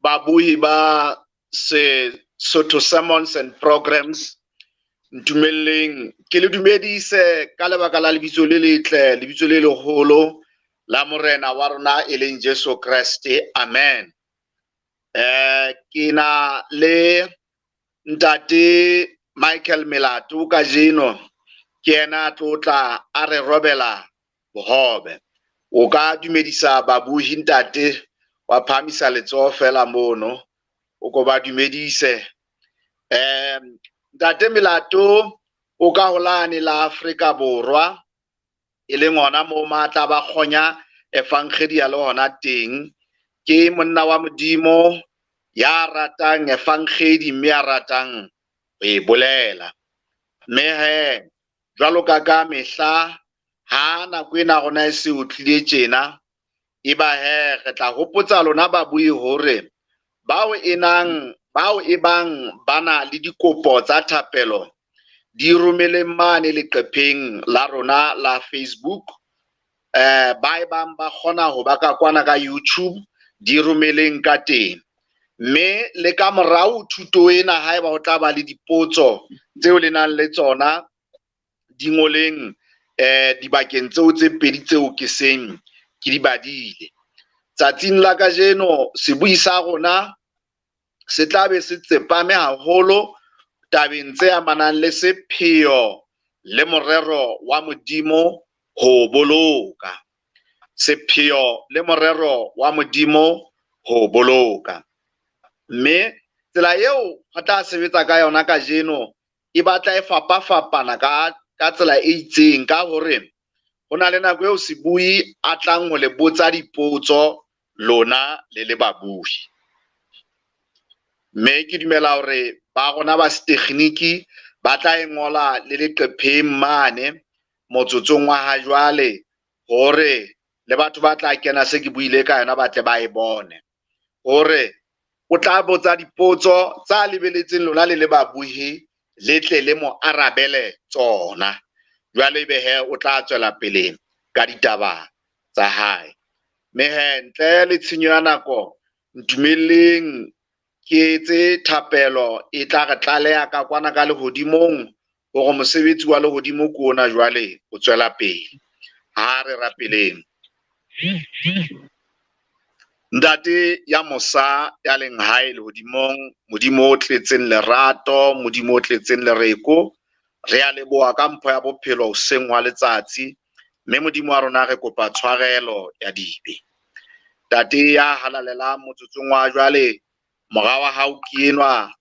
Babohi ba Sesotho Sermons and Programs, ntumelleng ke le dumedise ka lebaka la lebitso le letle, lebitso le leholo la Morena wa rona e leng Jesu Kreste. Amen. Ke na le ntate Michael Melato kajeno, ke yena a tlo tla a re robela bohobe. O ka dumedisa babohi ntate, wa phahamisa letsoho fela mono, o ko ba dumedise. Ntate Melato o ka holane la Afrika Borwa, e leng hona moo matla ba kgonya evangedia le hona teng. Ke monna wa Modimo ya ratang evangedi mme ya ratang ho e bolela. Mme he jwalo ka ka mehla ha nako ena rona e se o tlile tjena, eba he re tla hopotsa lona babui hore bao e nang, bao e bang ba na le dikopo tsa thapelo di romeleng mane leqepheng la rona la Facebook. Ba e bang ba kgona ho ba ka kwana ka YouTube, di romeleng ka teng. Mme le ka morao thuto ena, haeba ho tla ba le dipotso tseo le nang le tsona, di ngoleng dibakeng tseo tse pedi tseo ke seng ke di badile. Tsatsing la kajeno sebui sa rona se tla be se tsepame haholo tabeng tse amanang le sepheo le morero wa Modimo ho boloka. Sepheo le morero wa Modimo ho boloka. Mme tsela eo re tla sebetsa ka yona kajeno e batla e fapafapana ka tsela e itseng, ka hore ho na le nako eo sebui a tlang ho le botsa dipotso lona le le babui. Mme ke dumela hore ba rona ba setekgniki ba tla e ngola le leqepheng mane motsotsong wa ha jwale, hore le batho ba tla kena se ke buile ka yona ba tle ba e bone. Hore o tla botsa dipotso tsa lebeletseng lona le le babuhi, le tle le mo arabele tsona. Jwale ebe he o tla tswela pele ka ditaba tsa hae. Mme he ntle le tshenyo ya nako, ntumelleng ke etse thapelo e tla re tlaleha ka kwana ka lehodimong hore mosebetsi wa lehodimo ke ona jwale o tswela pele. Ha re rapeleng. Ntate ya mosa ya leng hae lehodimong, Modimo o tletseng lerato, Modimo o tletseng lereko, re a leboha ka mpho ya bophelo hoseng hwa letsatsi, mme Modimo wa rona re kopa tshwarelo ya dibe. Ntate ya halalelang motsotsong wa jwale, mora wa hao ke enwa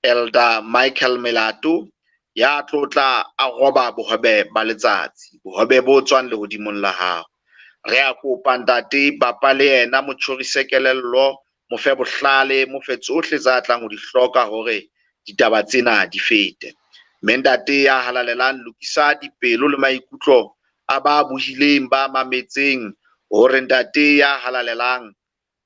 Elder Michael Melato, ya tlotla a roba bohobe ba letsatsi, bohobe bo tswang lehodimong la hao. Re a kopa ntate, bapa le yena, mo tjhorise kelello, mo fe bohlale, mo fe tsohle tsa tlang ho di hloka hore ditaba tsena di fete. Mme ntate ya halalelang, lokisa dipelo le maikutlo a ba bohileng, ba mametseng, hore ntate ya halalelang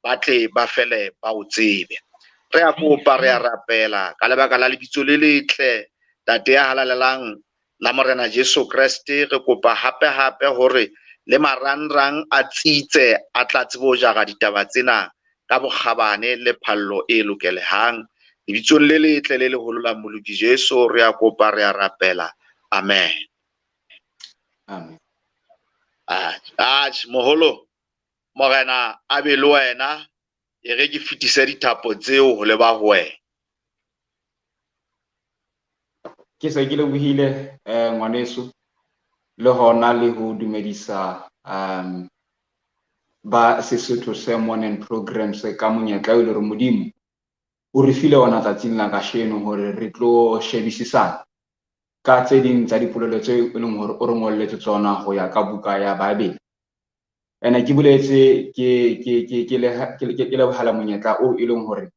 ba tle ba fele ba o tsebe. Re a kopa, re a rapela ka lebaka la lebitso le letle, ntate ya halalelang la Morena Jesu Kreste. Re kopa hape hape hore le marangrang a tsitse, a tla tsebe ho jara ditaba tsena ka bokgabane le phallo e lokelehang. Lebitsong le letle le leholo la Mmoloki Jesu, re a kopa, re a rapela. Amen. Amen. Atjhe, moholo, Morena a be le wena. E re ke fetise dithapo tseo ho leba ho wena. Ke se ke lebohile, ngwaneso, le hona le ho dumedisa ba Sesotho Sermon and Programs ka monyetla o le hore Modimo o re file ona tsatsing la kasheno hore re tlo shebisisana ka tse ding tsa dipolelo tseo e leng hore o re ngolletse tsona ho ya ka buka ya Bibele. Ene ke boletse ke lebohela monyetla oo e leng hore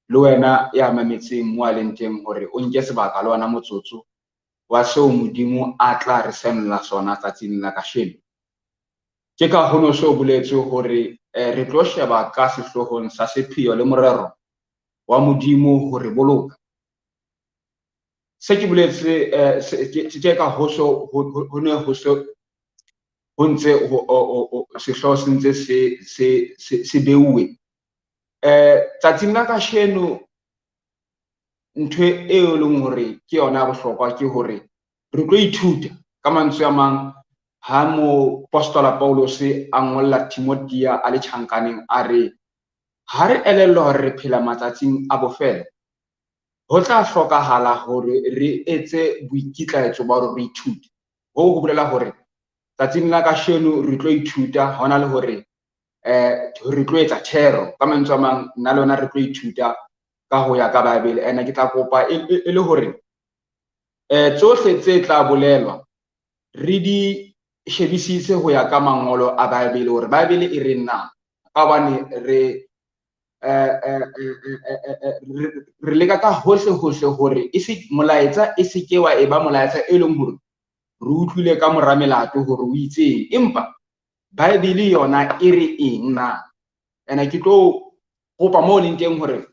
le wena ya mametseng mo a leng teng hore o nke sebaka le wena motsotso wa seo Modimo a tla re senola sona tsatsing la kasheno. Ke ka ho no so boletse hore re tlo sheba ka sehloohong sa sepheo le morero wa Modimo ho re boloka. Se ke boletse, se, ke, ke ka ho so, ho, ho, ho ne ho so, ho ntse sehlooho se ntse se beuwe. Tsatsing la kasheno ntho eo leng hore ke yona ya bohlokwa ke hore re tlo ithuta ka mantswe a mang ha mopostola Paulus a ngolla Timothea a le tjhankaneng a re ha re elellwa hore re phela matsatsing a bofelo, ho tla hlokahala hore re etse boikitlaetso ba hore re ithute. Hoo ho bolela hore tsatsing la kasheno re tlo ithuta hona le hore re tlo etsa thero. Ka mantswe a mang nna le wena re tlo ithuta ka ho ya ka Bible. Ene ke tla kopa e le hore tsohle tse tla bolelwa re di shebisise ho ya ka mangolo a Bible, hore Bible e reng na, ka hobane re leka ka hohle hohle hore e se molaetsa e se ke wa eba molaetsa e leng hore re utlwile ka mora melato hore o itseng, empa Bible yona e re eng na. Ene ke tlo kopa moo leng teng hore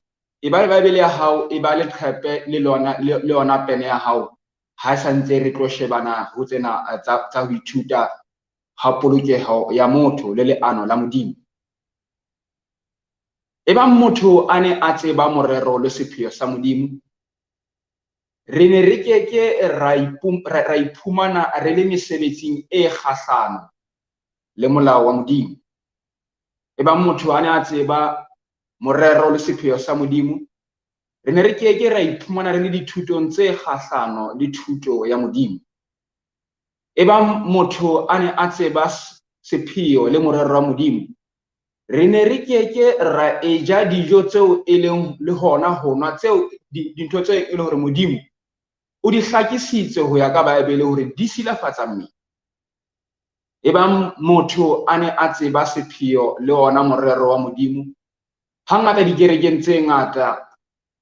e ba le Bible ya hao, e ba leqhepe le lona le yona pene ya hao ha santse re tlo shebana ho tsena tsa ho ithuta ha polokeho ya motho le leano la Modimo. E bang motho a ne a tseba morero le sepheo sa Modimo, re ne re ke ke ra iphumana re le mesebetsing e kgahlano le molao wa Modimo. E bang motho a ne a tseba morero le sepheo sa Modimo, re ne re ke ke ra iphumana re le dithutong tse kgahlano le thuto ya Modimo. E bang motho a ne a tseba sepheo le morero wa Modimo, re ne re ke ke ra eja dijo tseo e leng le hona ho nwa tseo dintho tseo e leng hore Modimo o di hlakisitse ho ya ka Bible hore di silafatsa mmele. E bang motho a ne a tseba sepheo le ona morero wa Modimo, hangata dikerekeng tse ngata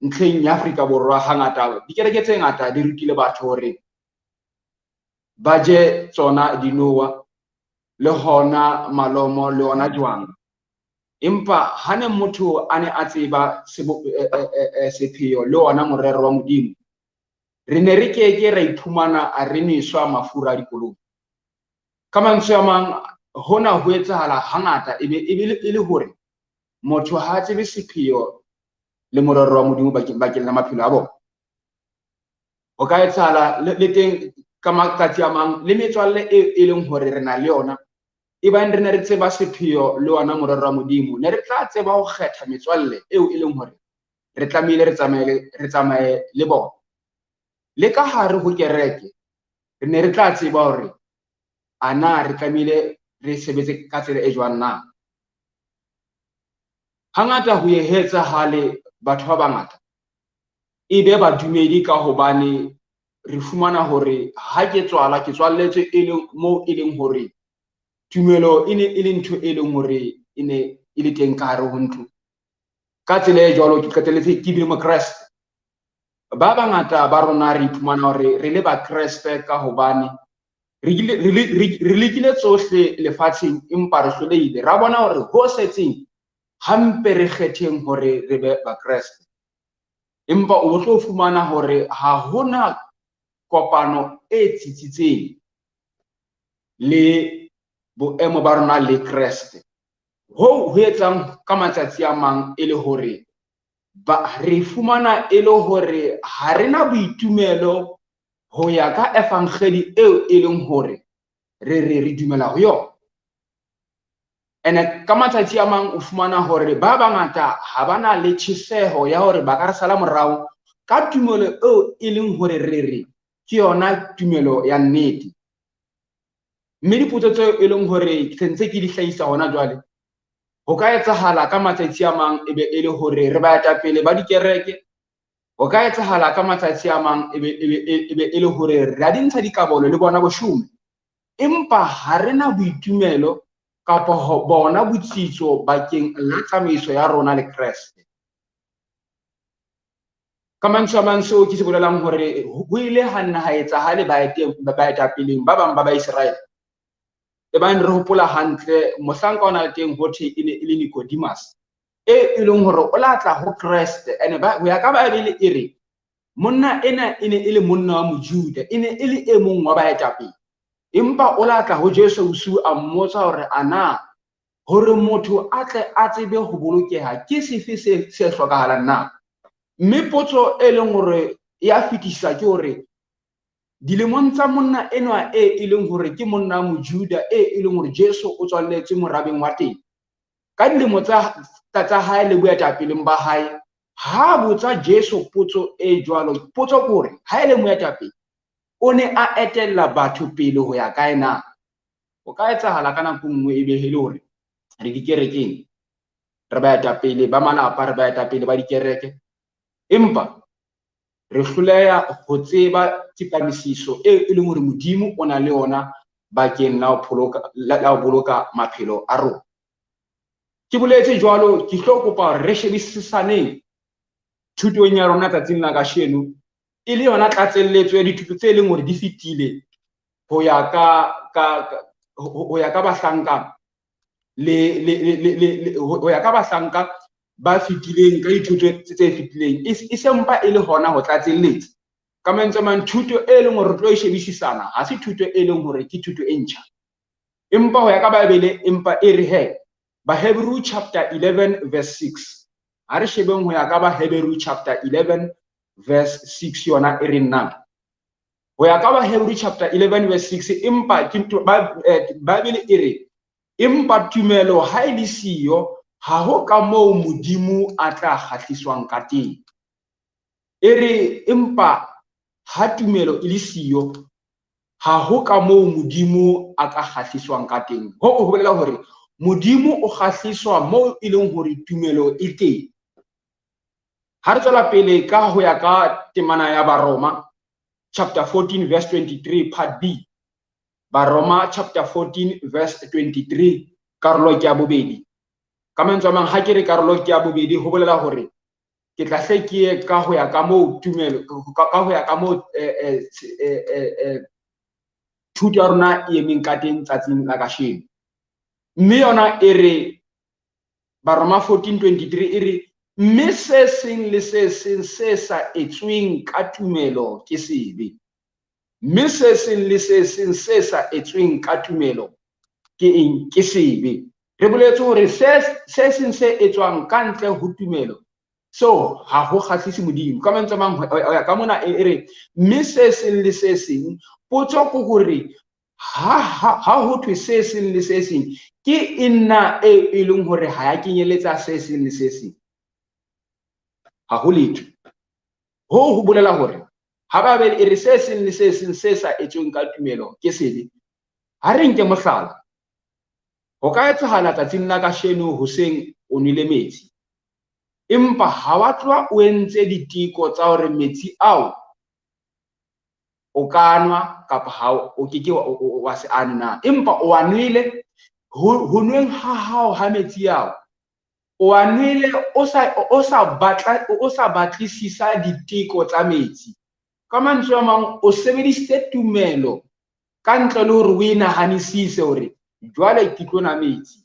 ntlheng ya Afrika Borwa, hangata dikereke tse ngata di rutile batho hore ba je tsona dinowa le hona malomo le ona jwang. Empa ha ne motho a ne a tseba sepheo le ona morero wa Modimo, re ne re ke ke ra iphumana a re neswa mafura a dikoloi. Ka mantswe a mang, hona ho etsahala hangata e be e le hore motho ha a tsebe sepheo le morero wa Modimo bakeng la maphelo a bona. Ho ka etsahala le teng ka matsatsi a mang le metswalle e leng hore re na le yona, e bang re ne re tseba sepheo le ona morero wa Modimo, ne re tla tseba ho kgetha metswalle eo e leng hore re tlamehile re tsamaye le bona. Le ka hare ho kereke re ne re tla tseba hore a na re tlamehile re sebetse ka tsela e jwang na. Hangata ho etsahale batho ba bangata e be badumedi ka hobane re fumana hore ha ke tswala ke tswalletswe e leng moo e leng hore tumelo e ne e le ntho e leng hore e ne e le teng ka hare ho ntlo. Ka tsela e jwalo ke qetelletse ke bile mokreste. Ba bangata ba rona re iphumana hore re le bakreste ka hobane re lekile tsohle lefatsheng empa re hlolehile. Ra bona hore ho setseng hampe re kgetheng hore re be bakreste. Empa o tlo fumana hore ha hona kopano e tsitsitseng le boemo ba rona le Kreste. Hoo ho etsang ka matsatsi a mang e le hore re fumana e le hore ha re na boitumelo ho ya ka evangeli eo e leng hore re re dumela ho yona. Ene ka matsatsi a mang o fumana hore ba bangata ha ba na le tjheseho ya hore ba ka re sala morao ka tumelo eo e leng hore re re ke yona tumelo ya nnete. Mme dipotso tseo e leng hore ke ntse ke di hlahisa hona jwale, ho ka etsahala ka matsatsi a mang e be e le hore re baetapele ba dikereke, ho ka etsahala ka matsatsi a mang e be e le hore re a di ntsha dikabelo le bona boshome, empa ha re na boitumelo kapa bona botsitso bakeng la tsamaiso ya rona le Kreste. Ka mantswe a mang seo ke se bolelang hore ho ile ha nna ha etsahale baetapeleng ba bang ba Baiseraele. E bang re hopola hantle mohlanka ona teng ho thwe e ne e le Nicodemus, e leng hore o la tla ho Kreste. Ene ho ya ka Bible e re monna ena e ne e le monna wa Mojuda, e ne e le e mong wa baetapele. Empa o la tla ho Jesu bosiu a mmotsa hore ana hore motho a tle a tsebe ho bolokeha ke sefe se hlokahalang na. Mme potso e leng hore ya fetisa ke hore dilemong tsa monna enwa e leng hore ke monna Mojuda e leng hore Jesu o tswalletswe morabeng wa teng, ka dilemo tsa hae le boetapeleng ba hae, ha botsa Jesu potso e jwalo. Potso ke hore ha e le moetapele o ne a etella batho pele ho ya kae na? O ka etsahala ka nako nngwe e be le hore re dikerekeng, re baetapele ba malapa, re baetapele ba dikereke, empa re hloleha ho tseba tsepamisiso e leng hore Modimo o na le yona bakeng la ho boloka maphelo a rona. Ke boletse jwalo, ke tlo kopa hore re shebisisaneng thutong ya rona tsatsing la kasheno, e le yona tlatselletso ya dithuto tse leng hore di fetile ho ya ka bahlanka le ho ya ka bahlanka ba fetileng ka dithuto tse fetileng, e se mpa e le hona ho tlatselletsa. Ka mantswe a mang, thuto e leng hore re tlo e shebisisana ha se thuto e leng hore ke thuto e ntjha, empa ho ya ka Bibele empa e re he Bahebrew chapter 11 verse 6. Ha re shebeng ho ya ka Bahebrew chapter 11 verse 6 yona e re nna. Ho ya ka Bahebrew chapter 11 verse 6, empa Bibele e re empa tumelo ha e le siyo ha ho ka moo Modimo a tla kgahliswang ka teng. E re empa ha tumelo e le siyo ha ho ka moo Modimo a ka kgahliswang ka teng. Ho bolela hore Modimo o kgahliswa moo e leng hore tumelo e teng. Ha re tswela pele ka ho ya ka temana ya Baroma chapter 14 verse 23 part B. Baroma chapter 14 verse 23 karolo ke ya bobedi. Ka mantswe a mang, ha ke re karolo ke ya bobedi ho bolela hore ke tla hle ke ye ka ho ya ka moo tumelo ka ho ya ka moo thuto ya rona e emeng ka teng tsatsing la kasheno. Mme yona e re Baroma 14:23 e re mme se seng le se seng se sa etsweng ka tumelo ke sebe. Mme se seng le se seng se sa etsweng ka tumelo ke eng? Ke sebe. Re boletse hore se seng se etswang ka ntle ho tumelo so ha ho kgahlise Modimo. Ka mantswe a mang, ho ya ka mona e re mme se seng le se seng, potso ke hore ha ho thwe se seng le se seng ke enna e leng hore ha ya kenyeletsa se seng le se seng, ha ho letho. Ho bolela hore ha ba be e re se seng le se seng se sa etsweng ka tumelo ke sebe. Ha re nke mohlala, ho ka etsahala tsatsing la kasheno hoseng o nwele metsi, empa ha wa tloha o entse diteko tsa hore metsi ao o ka nwa kapa ha o ke ke wa se a nwa, empa o a nwele. Ho nweng ha hao ha metsi ao o a nwele o sa batlisisa diteko tsa metsi. Ka mantswe a mang, o sebedisitse tumelo ka ntle le hore o e nahanisise hore jwale ke tlo nwa metsi.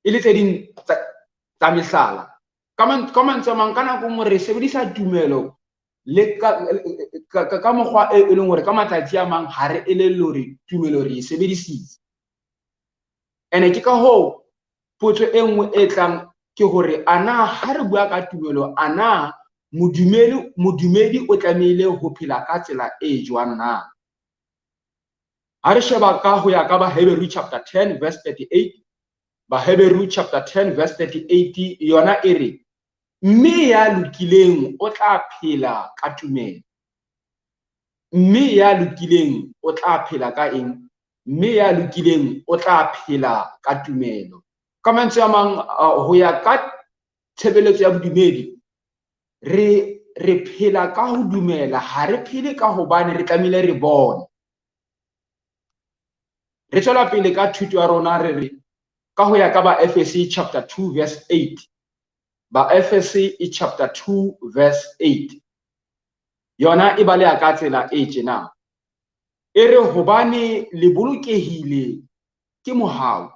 E le tse ding tsa mehlala. Ka mantswe a mang, ka nako nngwe re sebedisa tumelo le ka mokgwa e leng hore ka matsatsi a mang ha re elellwe hore tumelo re e sebedisitse. Ene ke ka hoo potso e nngwe e tlang ke hore ana ha re bua ka tumelo, ana modumedi o tlamehile ho phela ka tsela e jwang na? Ha re sheba ka ho ya ka Bahebrew chapter 10 verse 38, Bahebrew chapter 10 verse 38 yona e re mme ya lokileng o tla phela ka tumelo. Mme ya lokileng o tla phela ka eng? Mme ya lokileng o tla phela ka tumelo. Ka mantswe a mang, ho ya ka tshebeletso ya bodumedi, re phela ka ho dumela, ha re phele ka hobane re tlamehile re bone. Re tswela pele ka thuto ya rona, re re ka ho ya ka ba Efese chapter 2 verse 8. Ba Efese chapter 2 verse 8. Yona e baleha ka tsela e tjena. E re hobane le bolokehile ke mohau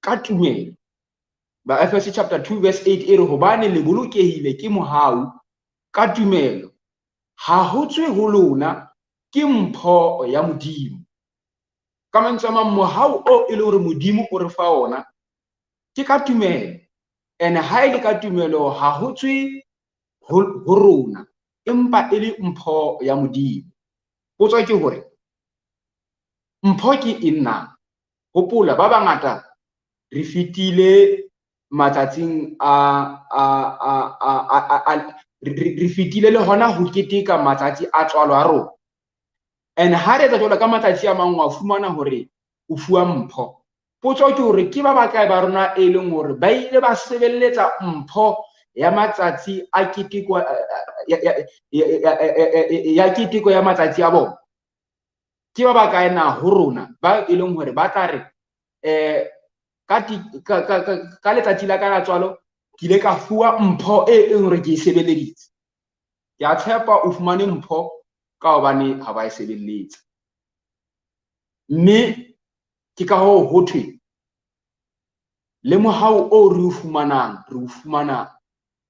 ka tumelo. Ba Efese chapter 2 verse 8 e re hobane le bolokehile ke mohau ka tumelo. Ha ho tswe ho lona, ke mpho ya Modimo. Ka mantswe a mang, mohau o e leng hore Modimo o re fa ona ke ka tumelo. Ene ha e le ka tumelo ha ho tswe ho rona, empa e le mpho ya Modimo. Potso ke hore mpho ke eng na? Hopola ba bangata re fetile matsatsing a re fetile le hona ho keteka matsatsi a tswalo a rona. And ha re etsa jwalo ka matsatsi a mang wa fumana hore o fuwa mpho. Potso ke hore ke ba bakae ba rona e leng hore ba ile ba sebeletsa mpho ya matsatsi a keteko ya keteko ya matsatsi a bona. Ke ba bakae na ho rona ba e leng hore ba tla re ka letsatsi la ka la tswalo ke ile ka fuwa mpho e leng hore ke e sebeleditse. Ke a tshepa o fumane mpho ka hobane ha ba e sebeletsa. Mme ke ka hoo ho thwe le mohau o re o fumanang, re o fumana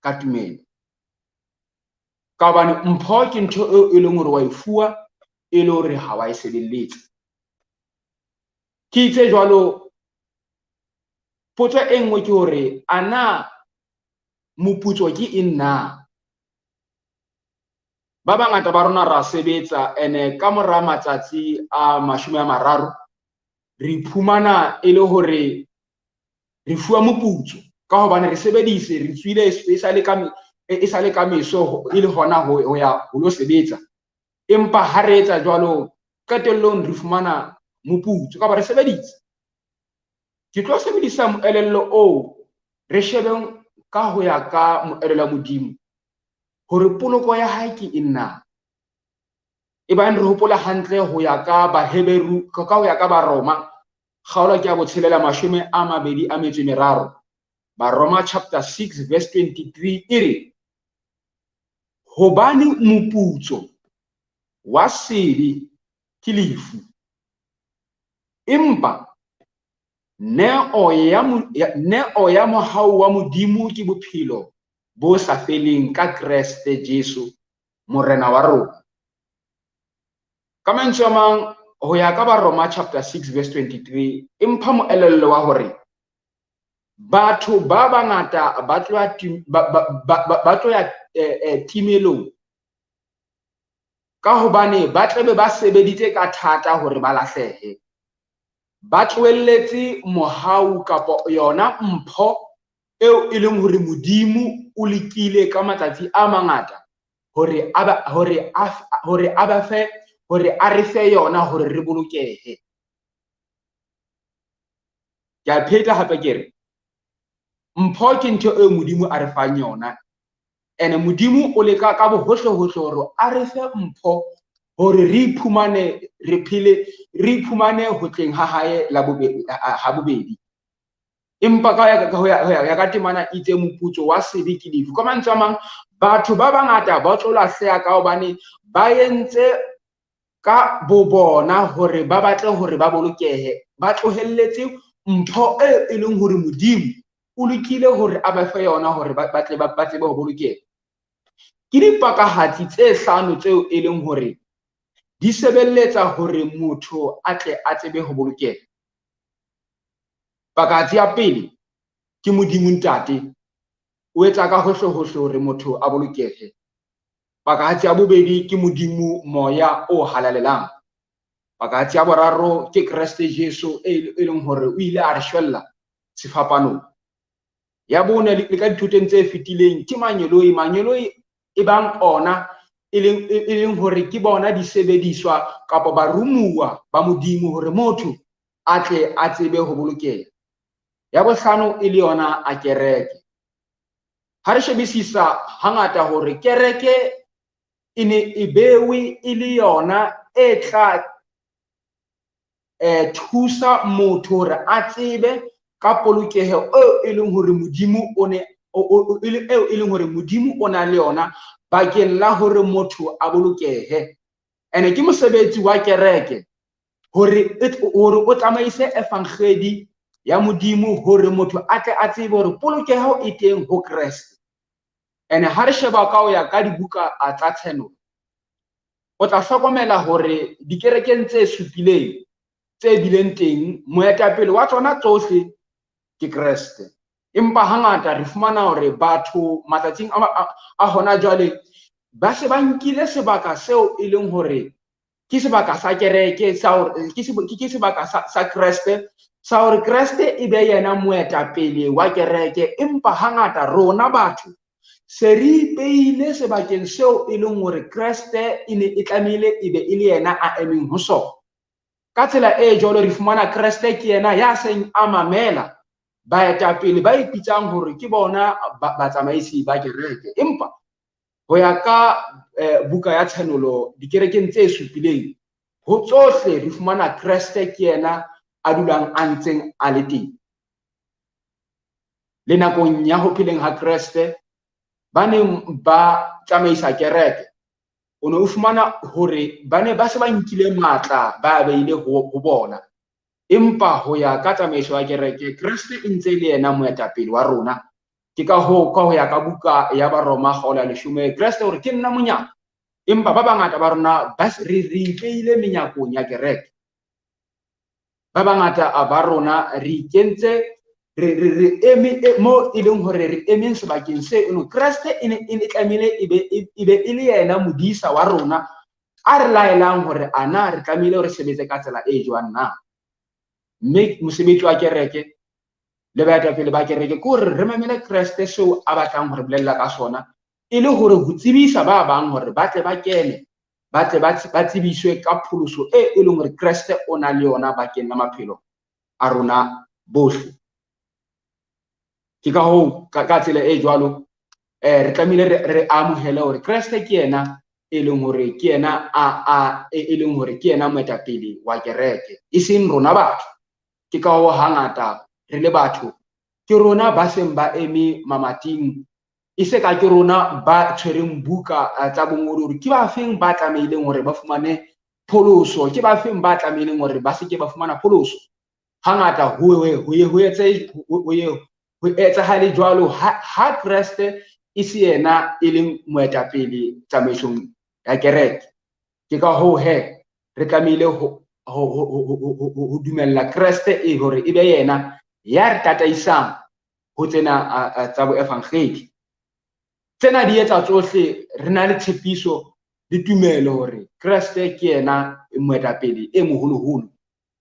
ka tumelo. Ka hobane mpho ke ntho eo e leng hore wa e fuwa e le hore ha wa e sebeletsa. Ke itse jwalo, potso e nngwe ke hore ana moputso ke eng na? Ba bangata ba rona ra sebetsa ene ka mora matsatsi a 30 re iphumana e le hore re fuwa moputso ka hobane re sebedise, re tswile e sale ka meso e le hona ho ya ho lo sebetsa. Empa ha re etsa jwalo qetellong re fumana moputso ka hobane re sebeditse. Ke tlo sebedisa moelello oo re shebeng ka ho ya ka moelelo wa Modimo hore poloko ya hae ke eng na. Ebang re hopola hantle ho ya ka Baheberu, ka ho ya ka Baroma, kgaolo ke ya 6 23. Baroma chapter 6 verse 23 e re, hobane moputso wa sebe ke lefu, empa neo ya mohau wa Modimo ke bophelo bo sa feleng ka Kreste Jesu Morena wa rona. Ka mantswe a mang, ho ya ka Baroma chapter 6 verse 23 e mpha moelello wa hore batho ba bangata ba tloya timelong ka hobane ba tlabe ba sebeditse ka thata hore ba lahlehe. Ba tlohelletse mohau kapa yona mpho eo e leng hore Modimo o lekile ka matsatsi a mangata hore a re fe yona hore re bolokehe. Ke a pheta hape ke re mpho ke ntho eo Modimo a re fang yona. Ene Modimo o leka ka bohohle hohle hore a re fe mpho hore re iphumane re phele, re iphumane ho tleng ha hae la ha bobedi. Empa ka ya ka temana itse moputso wa sebe ke lefu. Ka mantswe a mang, batho ba bangata ba tlo lahleha ka hobane ba entse ka bobona hore ba batle hore ba bolokehe, ba tlohelletse mpho e leng hore Modimo o lokile hore a ba fe yona hore ba tle ba tsebe ho bolokeha. Ke dipakahatsi tse hlano tseo e leng hore di sebeletsa hore motho a tle a tsebe ho bolokeha. Pakahatsi ya pele ke Modimo Ntate, o etsa ka hohle hohle hore motho a bolokehe. Pakahatsi ya bobedi ke Modimo Moya o Halalelang. Pakahatsi ya boraro ke Kreste Jesu e leng hore o ile a re shwella sefapanong. Ya bone le ka dithutong tse fetileng ke mangeloi. Mangeloi e bang ona e leng hore ke bona disebediswa kapa barumuwa ba Modimo hore motho a tle a tsebe ho bolokeha. Ya bohlano e le yona a kereke. Ha re shebisisa hangata hore kereke e ne e bewe e le yona e tla thusa motho hore a tsebe ka polokeho eo e leng hore Modimo o ne eo e leng hore Modimo o na le yona bakeng la hore motho a bolokehe. Ene ke mosebetsi wa kereke hore o tsamaise evangeli ya Modimo hore motho a tle a tsebe hore polokeho e teng ho Kreste. Ene ha re sheba ka ho ya ka dibuka tsa Tshenolo, O tla hlokomela hore dikerekeng tse supileng tse bileng teng, moetapele wa tsona tsohle ke Kreste. Empa hangata re fumana hore batho matsatsing a hona jwale ba se ba nkile sebaka seo e leng hore ke sebaka sa kereke, sa hore ke sebaka sa Kreste, sa hore Kreste e be yena moetapele wa kereke. Empa hangata rona batho se re ipeile sebakeng seo e leng hore Kreste e ne e tlamehile e be e le yena a emeng ho sona. Ka tsela e jwalo re fumana Kreste ke yena ya seng a mamela baetapele ba ipitsang hore ke bona batsamaisi ba kereke. Empa ho ya ka buka ya Tshenolo dikerekeng tse supileng, ho tsohle re fumana Kreste ke yena a dulang a ntseng a le teng. Le nakong ya ho pheleng ha Kreste, ba neng ba tsamaisa kereke, o ne o fumana hore ba ne ba se ba nkile matla ba beile ho bona. Empa ho ya ka tsamaiso ya kereke, Kreste e ntse le yena moetapele wa rona. Ke ka hoo, ka ho ya ka buka ya Baroma kgaolo ya 10, Kreste o re ke nna monyako. Empa ba bangata ba rona re ipeile menyakong ya kereke. Ba bangata ba rona re ikentse re eme mo e leng hore re emeng sebakeng se eno. Kreste e ne e tlamehile e be e le yena modisa wa rona a re laelang hore ana re tlamehile re sebetse ka tsela e jwang na. Mme mosebetsi wa kereke le baetapele ba kereke ke hore re mamele Kreste seo a batlang hore bolella ka sona, e le hore ho tsebisa ba bang hore ba tle ba kene, ba tle ba tsebiswe ka pholoso e e leng hore Kreste o na le yona bakeng la maphelo a rona bohle. Ke ka hoo ka tsela e jwalo, re tlamehile re amohele hore Kreste ke yena e leng hore ke yena a e leng hore ke yena moetapele wa kereke, e seng rona batho. Ke ka hoo hangata re le batho ke rona ba seng ba eme mamating, e se ka ke rona ba tshwereng buka tsa bongodi hore ke ba feng ba tlamehileng hore ba fumane pholoso, ke ba feng ba tlamehileng hore ba se ke ba fumana pholoso. Hangata ho etsahale jwalo ha Kreste e se yena e leng moetapele tsamaisong ya kereke. Ke ka hoo he re tlamehile ho dumella Kreste e hore e be yena ya re tataisang ho tsena tsa boevangeli. Tsena di etsa tsohle re na le tshepiso le tumelo hore Kreste ke yena moetapele e moholoholo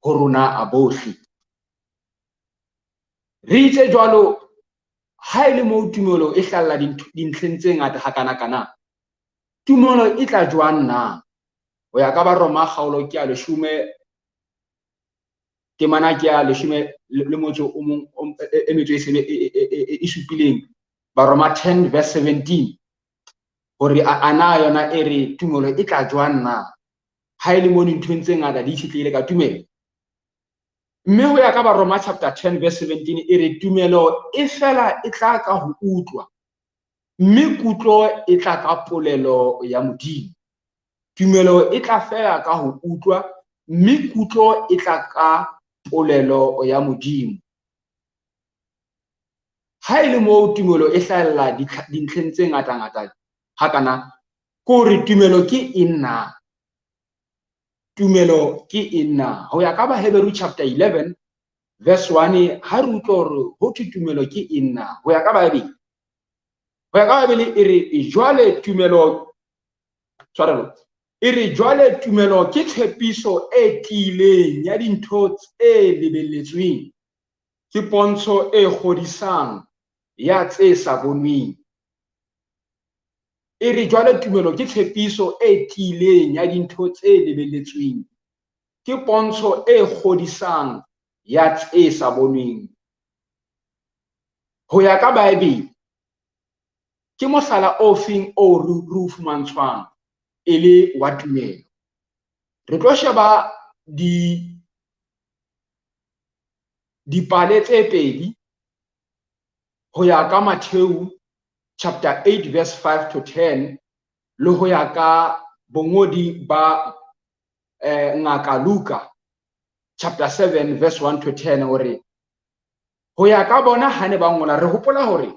ho rona a bohle. Re itse jwalo ha e le moo tumelo e hlalla dintlheng tse ngata hakana-kana. Tumelo e tla jwang na? Ho ya ka Baroma kgaolo ke ya 10, temana ke ya 10 le motso o mong e metso e supileng, Baroma 10 verse 17, hore ana yona e re tumelo e tla jwang na? Ha e le mo dinthong tse ngata di itshetlehile ka tumelo. Mme ho ya ka Baroma chapter 10 verse 17 e re tumelo e fela e tla ka ho utlwa, mme kutlo e tla ka polelo ya Modimo. Tumelo e tla fela ka ho utlwa, mme kutlo e tla ka polelo ya Modimo. Ha e le moo tumelo e hlahella dintlheng tse ngata-ngata hakana, ke hore tumelo ke eng na? Tumelo ke eng na? Ho ya ka Baheberu chapter 11 verse 1, ha re utlwa hore ho thwe tumelo ke eng na? Ho ya ka Bibele. Ho ya ka Bibele e re jwale tumelo, tshwarelo, e re jwale tumelo ke tshepiso e tiileng ya dintho tse lebelletsweng, ke pontsho e kgodisang ya tse sa bonweng. E re jwale tumelo ke tshepiso e tiileng ya dintho tse lebelletsweng, ke pontsho e kgodisang ya tse sa bonweng. Ho ya ka Bibele, ke mohlala o feng o re o fumantshwang e le wa tumelo? Re tlo sheba dipale tse pedi ho ya ka Matthew chapter 8 verse 5 to 10 le ho ya ka bongodi ba ngaka Luka chapter 7 verse 1 to 10, hore ho ya ka bona ha ne ba ngola. Re hopola hore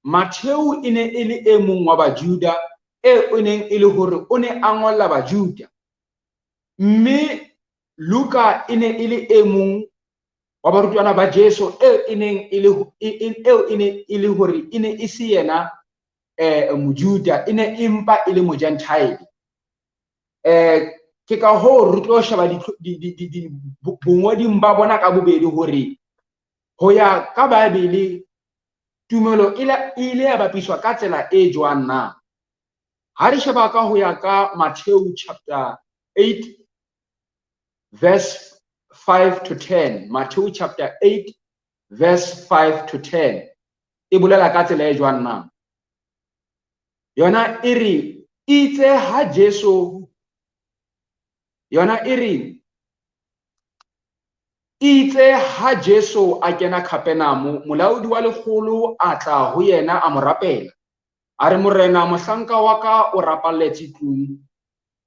Matthew e ne e le e mong wa Bajuda e o neng e le hore o ne a ngolla Bajuda, mme Luka e ne e le e mong wa barutwana ba Jesu eo e neng e le eo e ne e le hore e ne e se yena Mojuda, e ne empa e le Mojentile. Ke ka hoo re tlo sheba bongoding ba bona ka bobedi hore ho ya ka Bibele tumelo e ile ya bapiswa ka tsela e jwang na. Ha re sheba ka ho ya ka Matthew chapter 8 verse 5 to 10, Matthew chapter 8 verse 5 to 10 e bolela ka tsela e jwang na. Yona e re itse ha Jesu, yona e re itse ha Jesu a kena Capernaum, molaodi wa lekgolo a tla ho yena a mo rapela, a re, Morena, mohlanka wa ka o rapalletse tlung,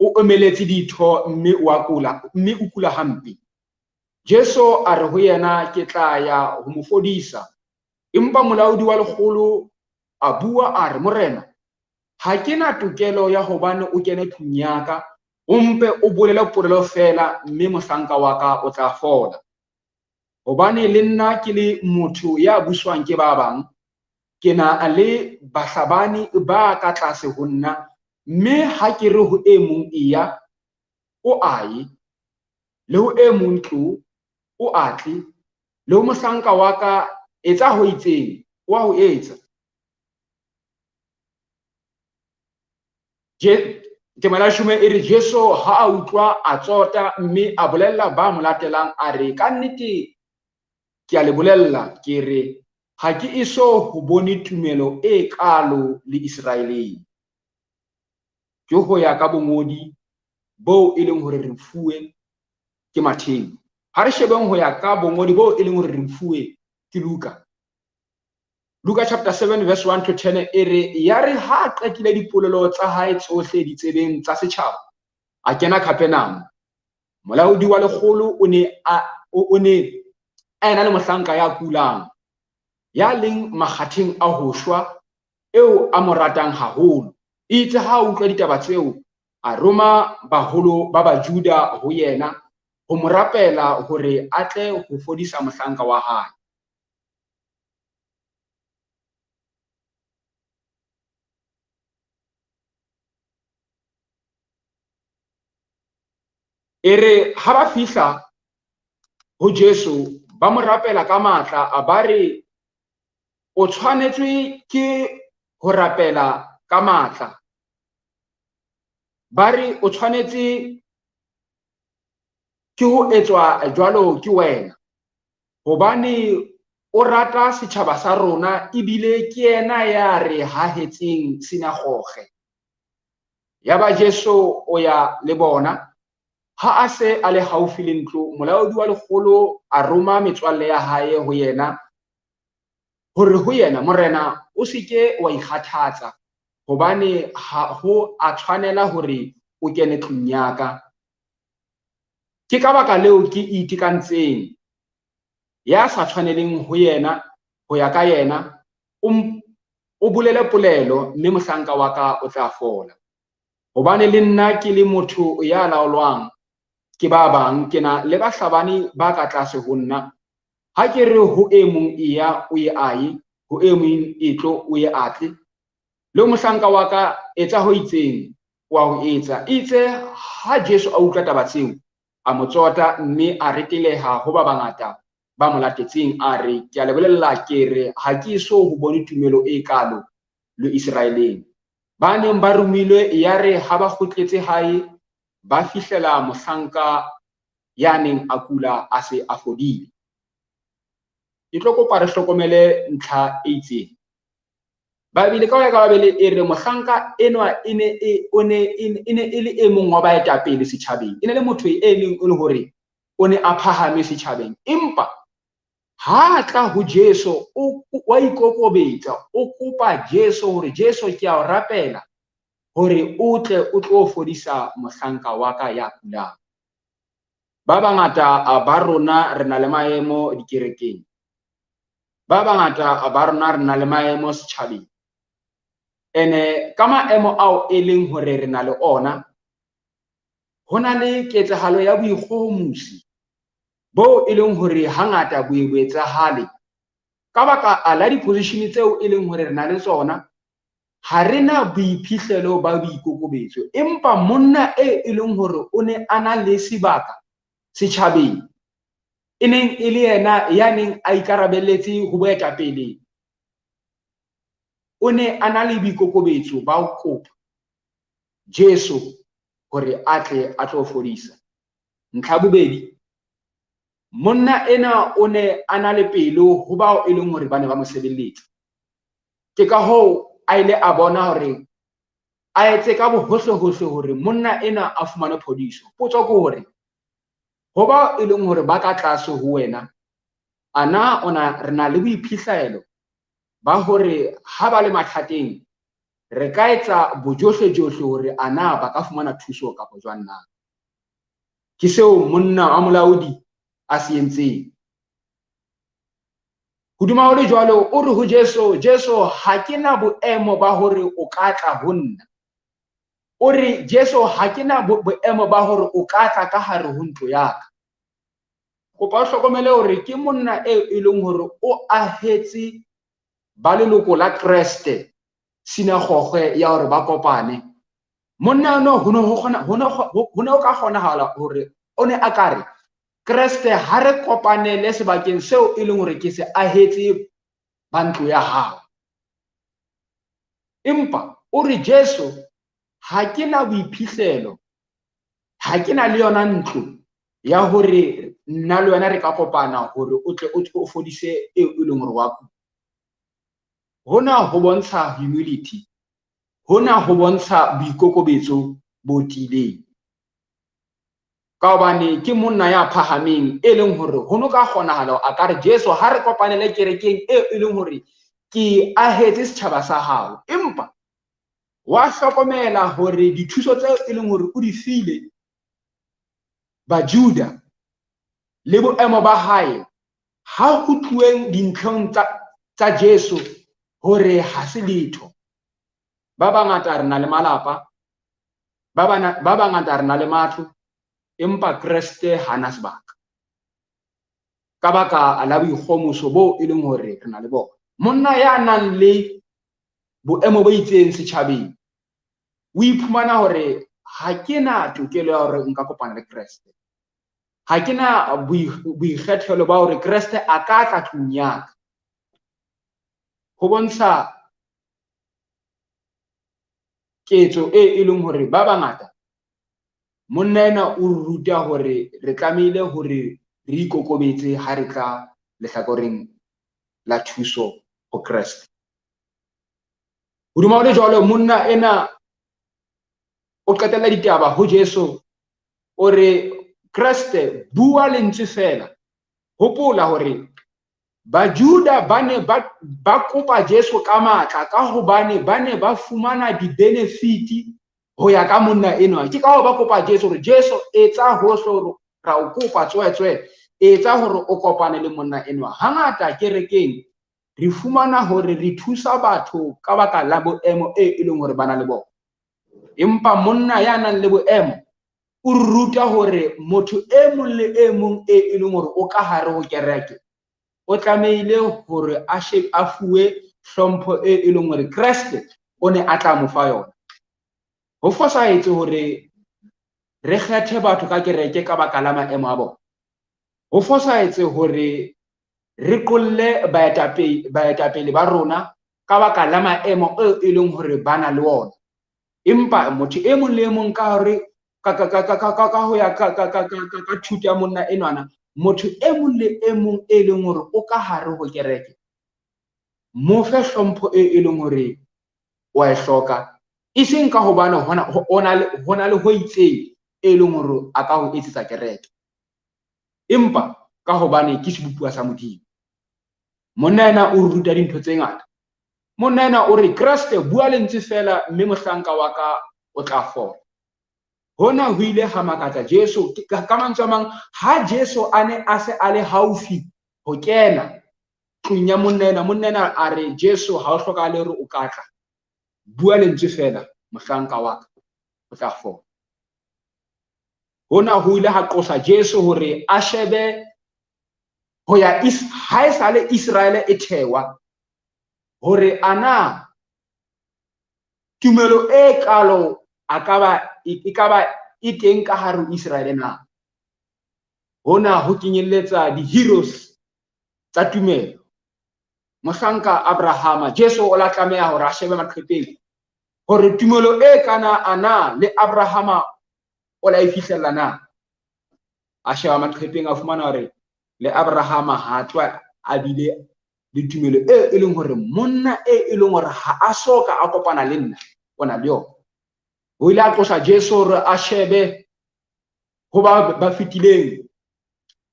o omeletse ditho mme o a kula, mme o kula hampe. Jesu a re ho yena, ke tla ya ho mo fodisa. Empa molaodi wa lekgolo a bua a re, Morena, ha ke na tokelo ya hobane o kene tlung ya ka, o mpe o bolele polelo feela mme mohlanka wa ka o tla fola. Hobane le nna ke le motho ya buswang ke ba bang, ke na le bahlabani ba ka tlase ho nna, mme ha ke re ho e mong eya, o a ye, le ho e mong tlo, o a tle, le ho mohlanka wa ka etsa ho itseng, o a ho etsa. Temana ya leshome e re Jesu ha a utlwa a tsota mme a bolella ba mo latelang a re, ka nnete ke a le bolella ke re ha ke eso ho bone tumelo e kalo le Iseraeleng. Ke ho ya ka bongodi boo e leng hore re fuwe ke Mattheu. Ha re shebeng ho ya ka bongodi boo e leng hore re fuwe ke Luka. Luka chapter 7 verse 1 to 10 e re yare ha a qetile dipolelo tsa hae tsohle ditsebeng tsa setjhaba, a kena Capernaum. Molaodi wa lekgolo o ne a ena le mohlanka ya kulang, ya leng makgatheng a ho shwa, eo a mo ratang haholo. Itse ha a utlwa ditaba tseo, a roma baholo ba Bajuda ho yena ho mo rapela hore a tle ho fodisa mohlanka wa hae. E re ha ba fihla ho Jesu, ba mo rapela ka matla, a ba re o tshwanetswe ke ho rapela ka matla. Ba re o tshwanetse ke ho etswa jwalo ke wena, hobane o rata setjhaba sa rona ebile ke yena ya re hahetseng sinagoge. Yaba Jesu o ya le bona. Ha a se a le haufi le ntlo, molaodi wa lekgolo a roma metswalle ya hae ho yena hore ho yena, Morena, o se ke wa ikgathatsa, hobane ha ho a tshwanela hore o kene tlung ya ka. Ke ka baka leo ke itekantseng, ya sa tshwaneleng ho yena, ho ya ka yena, o bolele polelo mme mohlanka wa ka o tla fola. Hobane le nna ke le motho ya laolwang ke ba bang, ke na le bahlabani ba ka tlase ho nna. Ha ke re ho e mong eya, o ye a ye, ho e mong e tlo, o ye a tle. Le mohlanka wa ka etsa ho itseng, wa ho etsa. Itse ha Jesu a utlwa taba tseo, a mo tsota mme a reteleha ho ba bangata ba mo latetseng, a re, ke a le bolella ke re ha ke eso ho bone tumelo e kalo le Iseraeleng. Ba neng ba romilwe yare ha ba kgutletse hae, ba fihlela mohlanka ya neng a kula a se a fodile. Ke tlo kopa re hlokomele ntlha e itseng. Bibele ka ho ya ka Bibele e re mohlanka enwa e ne e le e mong wa baetapele setjhabeng. E ne le motho e leng e le hore o ne a phahame setjhabeng. Empa ha tla ho Jesu, o wa ikokobetsa, o kopa Jesu hore Jesu ke a o rapela hore o tle o tlo fodisa mohlanka wa ka ya kulang. Ba bangata ba rona re na le maemo dikerekeng. Ba bangata ba rona re na le maemo setjhabeng. Ene ka maemo ao e leng hore re na le ona, ho na le ketsahalo ya boikgohomosi bo e leng hore hangata bo e bo etsahale ka baka la di-position tseo e leng hore re na le tsona. Ha re na boiphihlelo ba boikokobetso, empa monna e e leng hore o ne a na le sebaka setjhabeng, e neng e le yena ya neng a ikarabelletse ho boetapele, o ne a na le boikokobetso ba ho kopa Jesu hore a tle a tlo fodisa. Ntlha bobedi, monna ena o ne a na le pelo ho bao e leng hore ba ne ba mo sebeletsa. Ke ka hoo a ile a bona hore a etse ka bohohle-hohle hore monna ena a fumane phodiso. Potso ke hore, ho bao e leng hore ba ka tlase ho wena, a na ona re na le boiphihlelo ba hore ha ba le mathateng re ka etsa bojohle-johle hore a na ba ka fumana thuso kapa jwang na? Ke seo monna wa molaodi a se entseng. Hodima ho le jwalo, o re ho Jesu, Jesu, ha ke na boemo ba hore o ka tla ho nna. O re, Jesu, ha ke na boemo ba hore o ka tla ka hare ho ntlo ya ka. Kopa o hlokomele hore ke monna eo e leng hore o ahetse ba leloko la Kreste sinagoge ya hore ba kopane. Monna ono ho ne ho kgona, ho ne ho ne ho ka kgonahala hore o ne a ka re, Kreste, ha re kopanele sebakeng seo e leng hore ke se ahetse ba ntlo ya hao. Empa o re, Jesu, ha ke na boiphihlelo, ha ke na le yona ntlo ya hore nna le wena re ka kopana hore o tle o o fodise eo e leng hore wa kula. Hona ho bontsha humility, hona ho bontsha boikokobetso bo tiileng. Ka hobane ke monna ya phahameng e leng hore ho no ka kgonahala a ka re, Jesu, ha re kopanele kerekeng eo e leng hore ke ahetse setjhaba sa hao. Empa wa hlokomela hore dithuso tseo e leng hore o di file Bajuda le boemo ba hae ha ho tluweng dintlhong tsa Jesu hore ha se letho. Ba bangata re na le malapa, ba bangata re na le matlo, empa Kreste ha na sebaka. Ka baka la boikgomoso bo e leng hore re na le bona. Monna ya nang le boemo bo itseng setjhabeng o iphumana hore ha ke na tokelo ya hore nka kopana le Kreste. Ha ke na boikgethelo ba hore Kreste a ka tla tlung ya ka. Ho bontsha ketso e e leng hore ba bangata monna ena o ruta hore re tlamehile hore re ikokobetse ha re tla lehlakoreng la thuso ho Kreste. Hodima ho le jwalo, monna ena o qetella ditaba ho Jesu, o re, Kreste, bua lentswe feela. Hopola hore Bajuda ba ne ba kopa Jesu ka matla ka hobane ba ne ba fumana di-benefit ho ya ka monna enwa. Ke ka hoo ba kopa Jesu hore, Jesu, etsa hohle hore ra o kopa tswetswe, etsa hore o kopane le monna enwa. Hangata kerekeng re fumana hore re thusa batho ka baka la boemo e leng hore ba na le bona. Empa monna ya nang le boemo o ruta hore motho e mong le e mong e leng hore o ka hare ho kereke o tlamehile hore a fuwe hlompho e leng hore Kreste o ne a tla mo fa yona. Ho fosahetse hore re kgethe batho ka kereke ka baka la maemo a bona. Ho fosahetse hore re qolle baetapele ba rona ka baka la maemo eo e leng hore ba na le ona. Empa motho e mong le e mong ka hore ka ho ya ka thuto ya monna enwana, motho e mong le e mong e leng hore o ka hare ho kereke, mo fe hlompho e leng hore wa e hloka, e seng ka hobane ho na le ho itseng e leng hore a ka ho etsetsa kereke, empa ka hobane ke sebopuwa sa Modimo. Monna ena o ruta dintho tse ngata. Monna ena o re, Kreste, bua lentswe feela mme mohlanka wa ka o tla fola. Hona ho ile ha makatsa Jesu. Ka mantswe a mang, ha Jesu a ne a se a le haufi ho kena tlung ya monna ena, monna ena a re, Jesu, ha o hlokahale hore o ka tla. Bua lentswe fela, mohlanka wa ka o tla fola. Hona ho ile ha qosa Jesu hore a shebe ho ya ha e sale Iseraele e thewa, hore ana tumelo e kalo a ka ba e ka ba e teng ka hare ho Iseraele na. Hona ho kenyelletsa di-heroes tsa tumelo. Mohlanka Abrahama, Jesu o la tlameha hore a shebe maqhepeng hore tumelo e kana ana le Abrahama o la e fihlella na. A sheba maqhepeng a fumana hore le Abrahama ha tloha a bile le tumelo e e leng hore monna e e leng hore ha a so ka a kopana le nna o na le yona. O ile a tlosa Jesu hore a shebe ho ba ba fetileng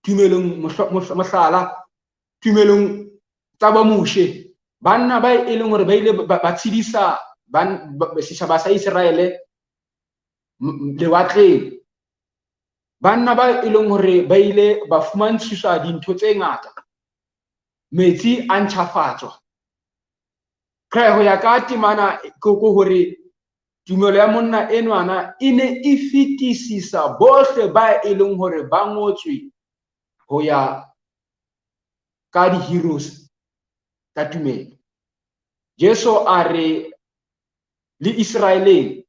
tumelong, mohlala tumelong tsa ba Moshe, banna ba e leng hore ba ile ba tshedisa setjhaba sa Iseraele lewatleng, banna ba e leng hore ba ile ba fumantshiswa dintho tse ngata, metsi a ntjhafatswa. Ka ho ya ka temana ke hore tumelo ya monna enwana e ne e fetisisa bohle ba e leng hore ba ngotswe ho ya ka di-heroes tsa tumelo. Jesu a re le Iseraeleng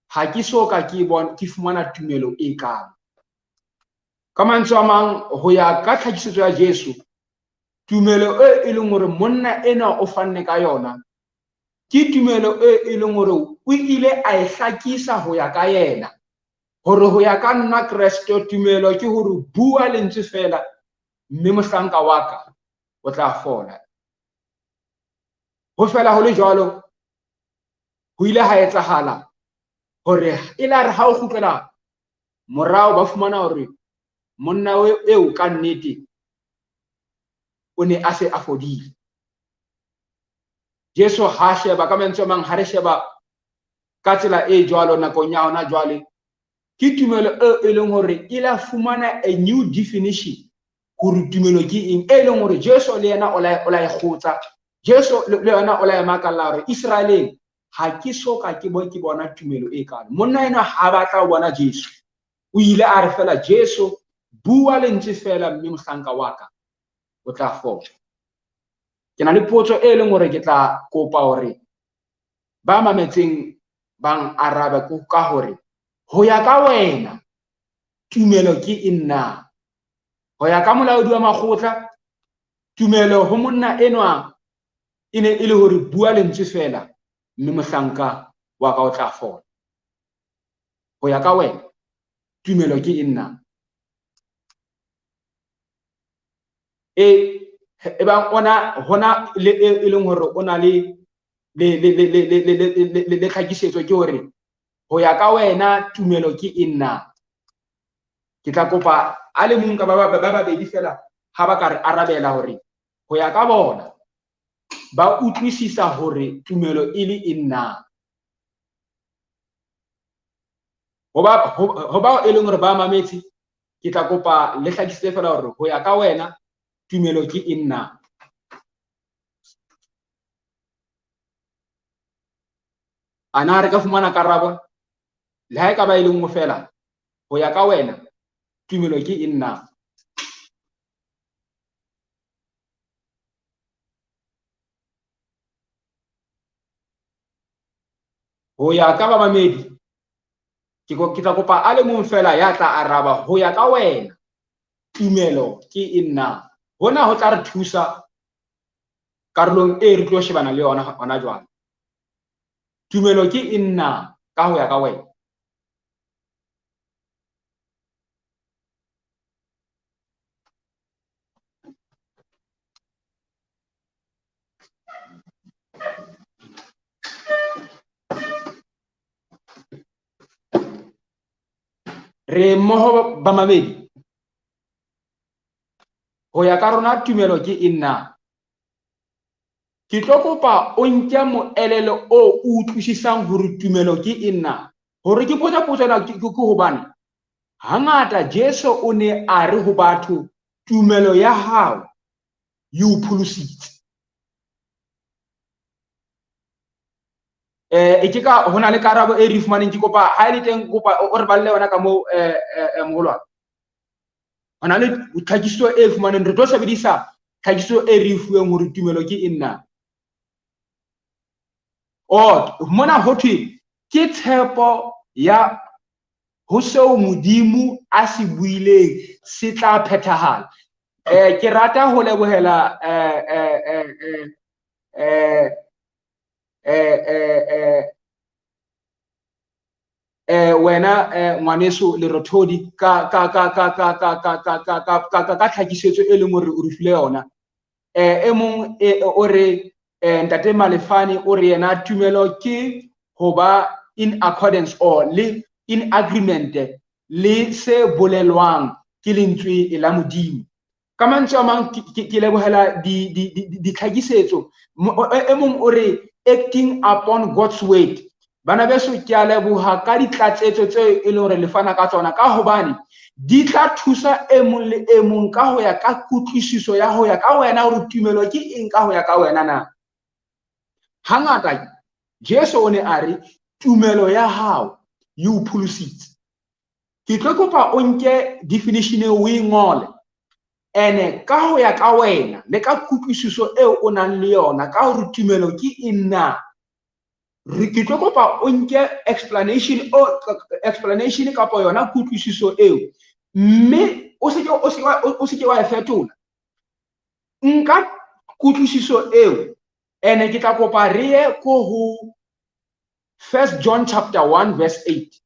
ha ke so ka ke bona ke fumana tumelo e kalo. Ka mantswe a mang, ho ya ka tlhakisetso ya Jesu, tumelo e e leng hore monna enwa o fanne ka yona ke tumelo e e leng hore o ile a e hlakisa ho ya ka yena, hore ho ya ka nna Kreste tumelo ke hore bua lentswe fela mme mohlanka wa ka o tla fola. Ho fela ho le jwalo, ho ile ha etsahala hore e la re ha o kgutlela morao ba fumana hore monna eo ka nnete o ne a se a fodile. Jesu ha sheba ka mantswe a mang, ha re sheba ka tsela e jwalo nakong ya hona jwale, ke tumelo e e leng hore e la fumana a new definition hore tumelo ke eng, e leng hore Jesu le yena o la e kgotsa. Jesu le yena o la e makalla hore Iseraeleng ha ke so ka ke bo ke bona tumelo e kalo. Monna enwa ha batla ho bona Jesu, o ile a re fela, Jesu bua lentswe fela mme mohlanka wa ka o tla fola. Ke na le potso e leng hore ke tla kopa hore ba mametseng bang arabe ka hore ho ya ka wena tumelo ke eng na? Ho ya ka molaodi wa makgotla, tumelo ho monna enwa e ne e le hore bua lentswe fela mme mohlanka wa ka o tla fola. Ho ya ka wena tumelo ke eng na? E ebang ona hona le e leng hore o na le le le le le le le le tlhakisetso ke hore ho ya ka wena tumelo ke eng na? Ke tla kopa a le mong ka ba babedi fela ha ba ka re arabela hore ho ya ka bona ba utlwisisa hore tumelo e le eng na. Ho bao e leng hore ba mametse, ke tla kopa le hlakisetse fela hore ho ya ka wena tumelo ke eng na. Ana re ka fumana karabo le ha e ka ba e le nngwe fela, ho ya ka wena tumelo ke eng na? Ho ya ka bamamedi, ke tla kopa a le mong fela ya tla araba ho ya ka wena tumelo ke eng na. Hona ho tla re thusa karolong e re tlo shebana le yona hona jwale. Tumelo ke eng na ka ho ya ka wena? Re mmoho bamamedi, ho ya ka rona tumelo ke eng na? Ke tlo kopa o nke moelelo o utlwisisang hore tumelo ke eng na. Hore ke potsa potso ena ke hobane hangata Jesu o ne a re ho batho tumelo ya hao e o pholositse. E ke ka hona le karabo e re fumaneng, ke kopa ha ile teng kopa o re balle yona ka mo moholwane. Hona le tlhakiso e fumaneng, re tlo sebedisa tlhakiso e re fuweng hore tumelo ke eng na. O mona ho thwe ke tshepo ya ho seo Modimo a se buileng se tla phethahala. Ke rata ho lebohela wena ngwaneso Lerothodi ka ka ka ka ka ka ka ka ka ka ka ka ka tlhakisetso e leng hore o re file yona. E mong o re Ntate Malefane o re yena tumelo ke ho ba in accordance or le in agreement le se bolelwang ke lentswe la Modimo. Ka mantswe a mang ke lebohela ditlhakisetso. E mong o re acting upon God's word. Bana beso ke a leboha ka ditlatsetso tse e leng hore le fana ka tsona, ka hobane di tla thusa e mong le e mong ka ho ya ka kutlwisiso ya ho ya ka wena hore tumelo ke eng ka ho ya ka wena na. Hangata Jesu o ne a re tumelo ya hao e o pholositse. Ke tlo kopa o nke definition eo o e ngole, ene ka ho ya ka wena le ka kutlwisiso eo o nang le yona ka hore tumelo ke eng na. Ke tlo kopa o nke explanation o explanation kapa yona kutlwisiso eo, mme o se ke wa e fetola. Nka kutlwisiso eo, ene ke tla kopa re ye ko ho 1 John chapter 1 verse 8.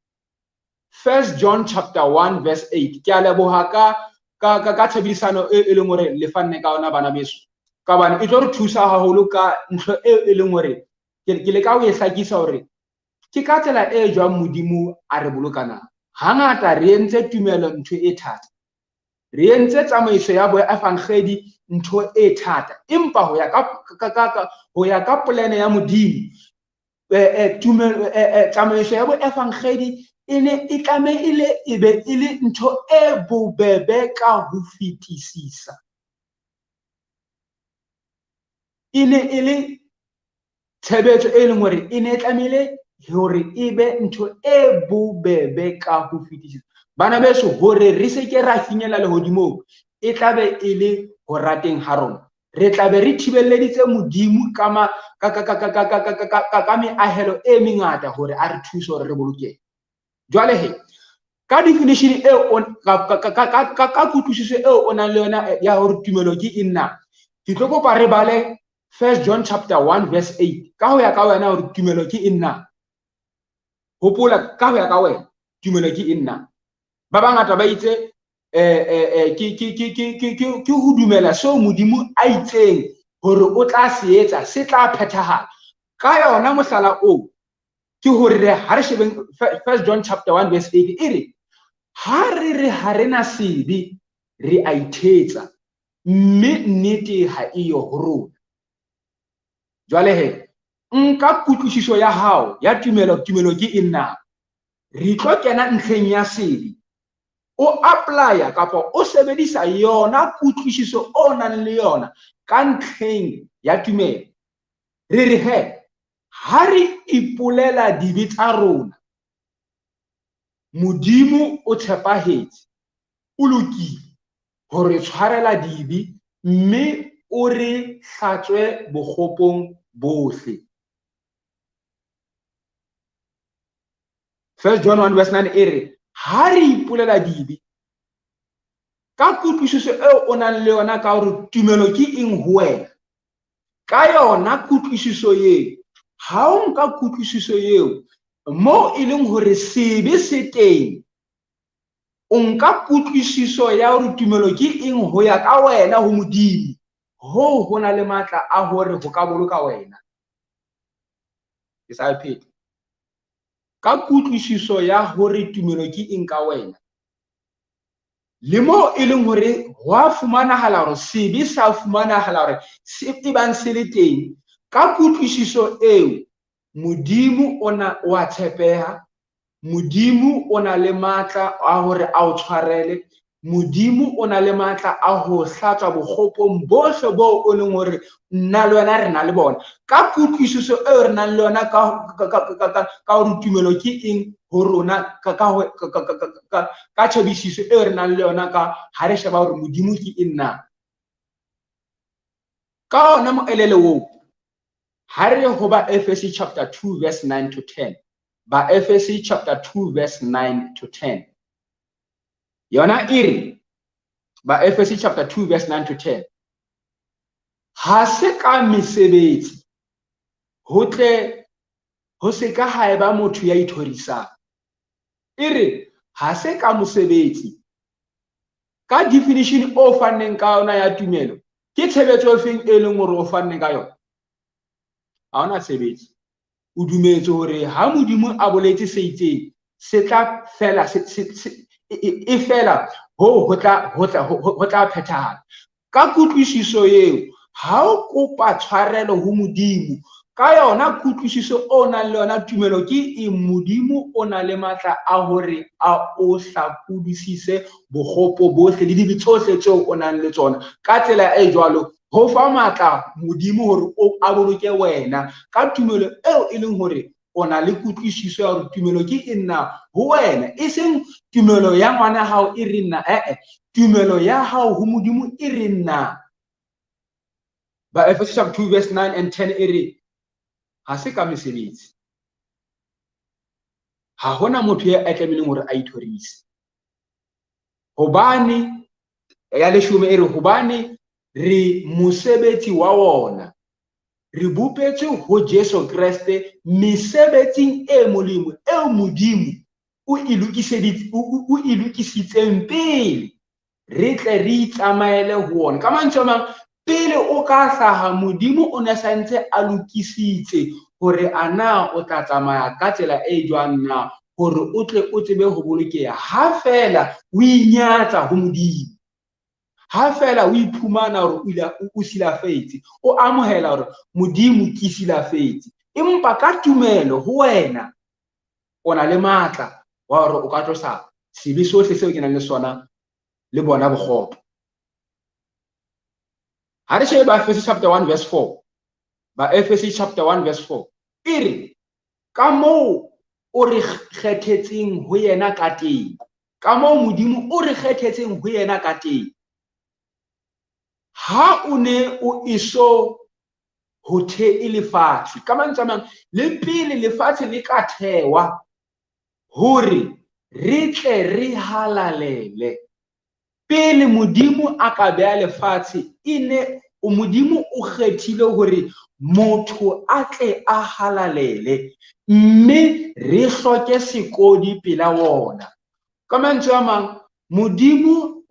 1 John chapter 1 verse 8. Ke a leboha ka tshebedisano e leng hore le fanne ka yona bana beso, ka hobane e tlo re thusa haholo ka ntho eo e leng hore ke leka ho e hlakisa hore ke ka tsela e jwang Modimo a re boloka na. Hangata re entse tumelo ntho e thata, re entse tsamaiso ya boevangedi ntho e thata, empa ho ya ka ho ya ka polane ya Modimo, tumelo tsamaiso ya boevangedi e ne e tlamehile e be e le ntho e bobebe ka ho fetisisa. E ne e le tshebetso e leng hore e ne e tlamehile hore e be ntho e bobebe ka ho fetisisa. Bana beso, hore re se ke ra finyella lehodimong, e tlabe e le ho rateng ha rona. Re tlabe re thibelleditse Modimo ka ka meahelo e mengata hore a re thuse hore re bolokehe. Jwale he, ka definition eo ka kutlwisiso eo o nang le yona ya hore tumelo ke eng na, ke tlo kopa re bale 1 John chapter 1 verse 8. Ka ho ya ka wena hore tumelo ke eng na. Hopola, ka ho ya ka wena tumelo ke eng na. Ba bangata ba itse ke ho dumela seo Modimo a itseng hore o tla se etsa, se tla phethahala. Ka yona mohlala oo, ke hore re ha re shebeng 1 John chapter 1 verse 8 e re ha re re ha rena sebe re a ithetsa, mme nnete ha e yo ho rona. Jwale he, nka kutlwisiso ya hao ya tumelo, tumelo ke eng na. Re tlo kena ntlheng ya sebe, o apply-a kapa o sebedisa yona kutlwisiso o nang le yona ka ntlheng ya tumelo. Re re he, ha re ipolela dibe tsa rona, Modimo o tshepahetse, o lokile ho re tshwarela dibe, mme o re hlatswe bokgopong bohle. 1 John 1 verse 9 e re ha re ipolela dibe, ka kutlwisiso eo o nang le yona ka hore tumelo ke eng ho wena, ka yona kutlwisiso eo, ha o nka kutlwisiso eo moo e leng hore sebe se teng, o nka kutlwisiso ya hore tumelo ke eng ho ya ka wena ho Modimo, hoo ho na le matla a hore ho ka boloka wena. Ke sa pheta. Ka kutlwisiso ya hore tumelo ke eng ka wena, le moo e leng hore hwa fumanahala hore sebe sa fumanahala hore se ebang se le teng, ka kutlwisiso eo Modimo ona o a tshepeha, Modimo o na le matla a hore a o tshwarele, Modimo o na le matla a ho hlatswa bokgopong bohle boo o leng hore nna le wena re na le bona. Ka kutlwisiso eo re nang le yona ka hore tumelo ke eng ho rona, ka tjhebisiso eo re nang le yona ka ha re sheba hore Modimo ke eng na. Ka ona moelelo oo, ha re ho ba Efese chapter 2 verse 9 to 10. Ba Efese chapter 2 verse 9 to 10. Yona e re, ba Efese chapter 2 verse 9 to 10. Ha se ka mesebetsi, ho tle ho se ka ha eba motho ya ithorisang. E re, ha se ka mosebetsi. Ka definition o fanneng ka yona ya tumelo, ke tshebetso e feng e leng hore o fanne ka yona? Ha hona tshebetso. O dumetse hore ha Modimo a boletse se itseng, se tla fela, e fela ho tla phethahala. Ka kutlwisiso eo, ha o kopa tshwarelo ho Modimo, ka yona kutlwisiso o nang le yona tumelo ke eng, Modimo o na le matla a hore a o hlakodisise bokgopo bohle le dibe tsohle tseo o nang le tsona. Ka tsela e jwalo, ho fa matla Modimo hore o a boloke wena ka tumelo eo e leng hore o na le kutlwisiso ya hore tumelo ke eng na ho wena, e seng tumelo ya ngwana hao e reng na, tumelo ya hao ho Modimo e reng na. Ba Efese chapter 2 verse 9 and 10 e re, ha se ka mesebetsi. Ha hona motho ya tlamehileng hore a ithorise. Hobane ya leshome e re, hobane re mosebetsi wa wona, re bopetswe ho Jesu Kreste mesebetsing e molemo eo Modimo o e lokisitseng pele, re tle re itsamaele ho ona. Ka mantswe a mang, pele o ka hlaha, Modimo o ne sa ntse a lokisitse hore a na o tla tsamaya ka tsela e jwang na, hore o tle o tsebe ho bolokeha. Ha feela o inyatsa ho Modimo, ha feela o iphumana hore o silafetse, o amohela hore Modimo ke silafetse, empa ka tumelo ho wena o na le matla wa hore o ka tlosa sebe sohle seo ke nang le sona le bona bokgopo. Ha re shebe ba Efese chapter 1 verse 4. Ba Efese chapter 1 verse 4 e re, ka moo o re kgethetseng ho yena ka teng, ka moo Modimo o re kgethetseng ho yena ka teng, ha o ne o eso ho thee lefatshe. Ka mantswe a mang, le pele lefatshe le ka thewa, hore re tle re halalele. Pele Modimo a ka beha lefatshe, e ne Modimo o kgethile hore motho a tle a halalele, mme re hloke sekodi pela wona. Ka mantswe a mang, Modimo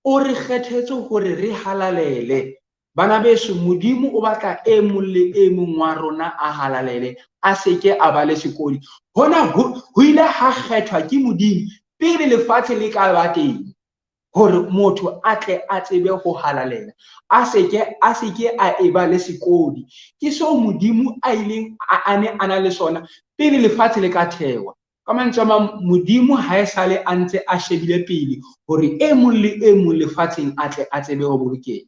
o re kgethetse hore re halalele. Bana beso, Modimo o batla e mong le e mong wa rona a halalele, a seke a ba le sekodi. Hona ho ile ha kgethwa ke Modimo pele lefatshe le ka ba teng, hore motho a tle a tsebe ho halalela, a seke a eba le sekodi. Ke seo Modimo a ileng a ne a na le sona pele lefatshe le ka thewa. Ka mantswe a mang, Modimo ha e sale a ntse a shebile pele hore e mong le e mong lefatsheng a tle a tsebe ho bolokeha.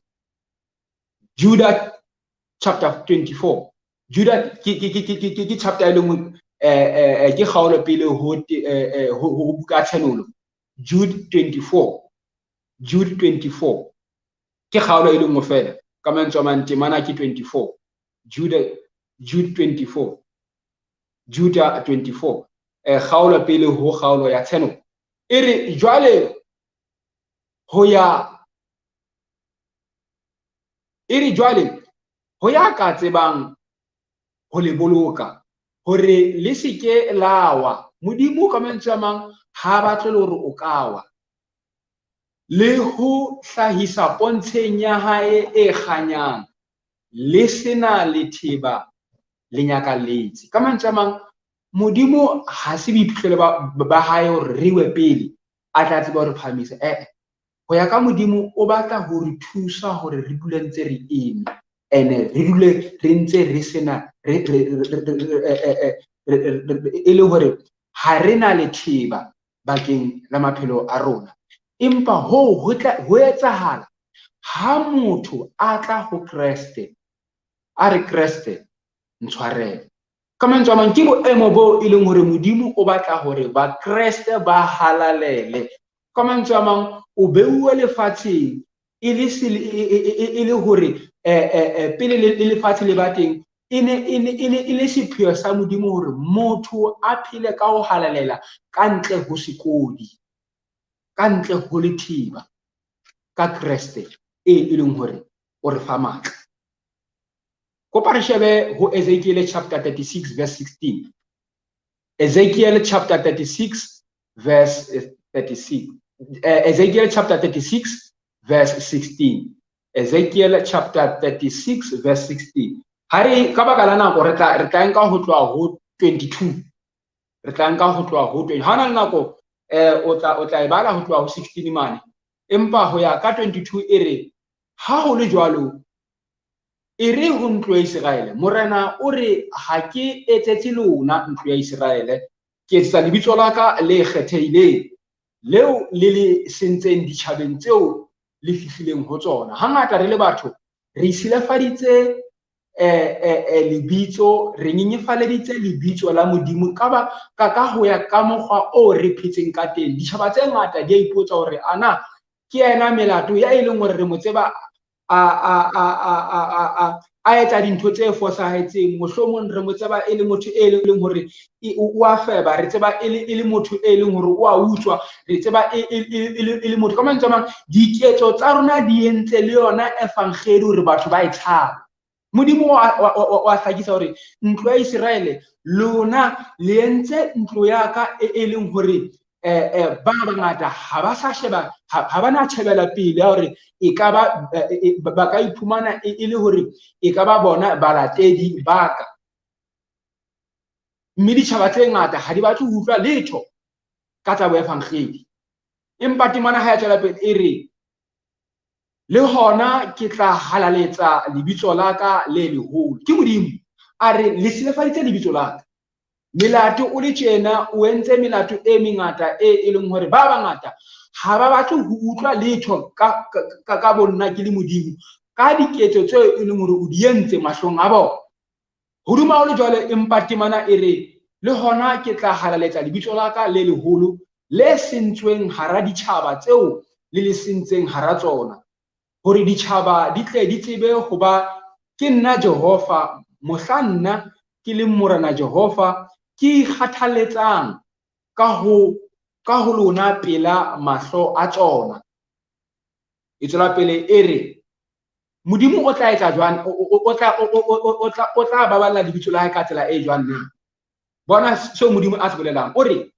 Juda chapter 24. Juda ke chapter e le nngwe, ke kgaolo pele ho buka Tshenolo. Jude 24. Jude 24. Ke kgaolo e le nngwe fela. Ka mantswe a mang, temana ke 24. Jude 24. Juda 24. Kgaolo pele ho kgaolo ya Tshenolo. E re jwale ho ya e re jwale ho ya ka tsebang ho le boloka hore le se ke la wa. Modimo ka mantswe a mang ha batle le hore o ka wa, le ho hlahisa pontsheng ya hae e kganyang le sena letheba le nyakalletse. Ka mantswe a mang, Modimo ha se boiphihlelo ba hae hore re we pele a tla tseba hore phahamisa. Ho ya ka Modimo o batla ho re thusa hore re dule ntse re eme, ene re dule re ntse re sena e le hore ha re na letheba bakeng la maphelo a rona. Empa hoo ho tla ho etsahala ha motho a tla ho Kreste, a re Kreste ntshwarele. Ka mantswe a mang, ke boemo boo e leng hore Modimo o batla hore Bakreste ba halalele. Ka mantswe a mang, o beuwe lefatsheng e le e le hore pele le lefatshe le ba teng, e ne e le sepheo sa Modimo hore motho a phele ka ho halalela ka ntle ho sekodi, ka ntle ho letheba, ka Kreste e leng hore o re fa matla. Kopa re shebe ho Ezekiel chapter 36 verse 16. Ezekiel chapter 36 verse 36. Ezekiel chapter 36 verse 16. Ezekiel chapter 36 verse 16. Ha re ka baka la nako re tla nka ho tloha ho 22. Re tla nka ho tloha ho 20. Ha na le nako o tla e bala ho tloha ho 16 mane. Empa ho ya ka 22 e re ha ho le jwalo e re ho ntlo ya Iseraele, Morena o re ha ke etsetse lona ntlo ya Iseraele, ke etsetsa lebitso la ka le kgethehileng leo le le sentseng ditjhabeng tseo le fihlileng ho tsona. Hangata re le batho re silafaditse lebitso, re nyenyefaleditse lebitso la Modimo ka ho ya ka mokgwa o re phetseng ka teng. Ditjhaba tse ngata di a ipotsa hore ana ke yena melato ya e leng hore re mo tseba a etsa dintho tse fosahetseng, mohlomong re mo tseba e le motho e leng hore o a feba, re tseba e le motho e leng hore o a utswa, re tseba e le motho. Ka mantswe a mang, diketso tsa rona di entse le yona evangeli hore batho ba e tshabe. Modimo wa hlakisa hore ntlo ya Iseraele lona le entse ntlo ya ka e leng hore ba bangata ha ba sa sheba, ha ba na tjhebela pele ya hore e ka ba ba ka iphumana e le hore e ka ba bona balatedi ba ka. Mme ditjhaba tse ngata ha di batle ho utlwa letho ka tsa boevangeli. Empa temana ha ya tswela pele e re le hona ke tla halaletsa lebitso la ka le leholo. Ke Modimo a re le silafaditse lebitso la ka. Melato o le tjena, o entse melato e mengata e leng hore ba bangata ha ba batle ho utlwa letho ka bonna ke le Modimo ka diketso tseo e leng hore o di entse mahlong a bona. Hodima ho le jwalo, empa temana e re le hona ke tla halaletsa lebitso la ka le leholo le sentsweng hara ditjhaba tseo le le sentseng hara tsona, hore ditjhaba di tle di tsebe hoba ke nna Jehova, mohla nna ke leng Morena Jehova ke ikgathaletsang ka ho lona pela mahlo a tsona. E tswela pele e re Modimo o tla etsa jwang, o tla baballa lebitso la hae ka tsela e jwang na? Bona seo Modimo a se bolelang. O re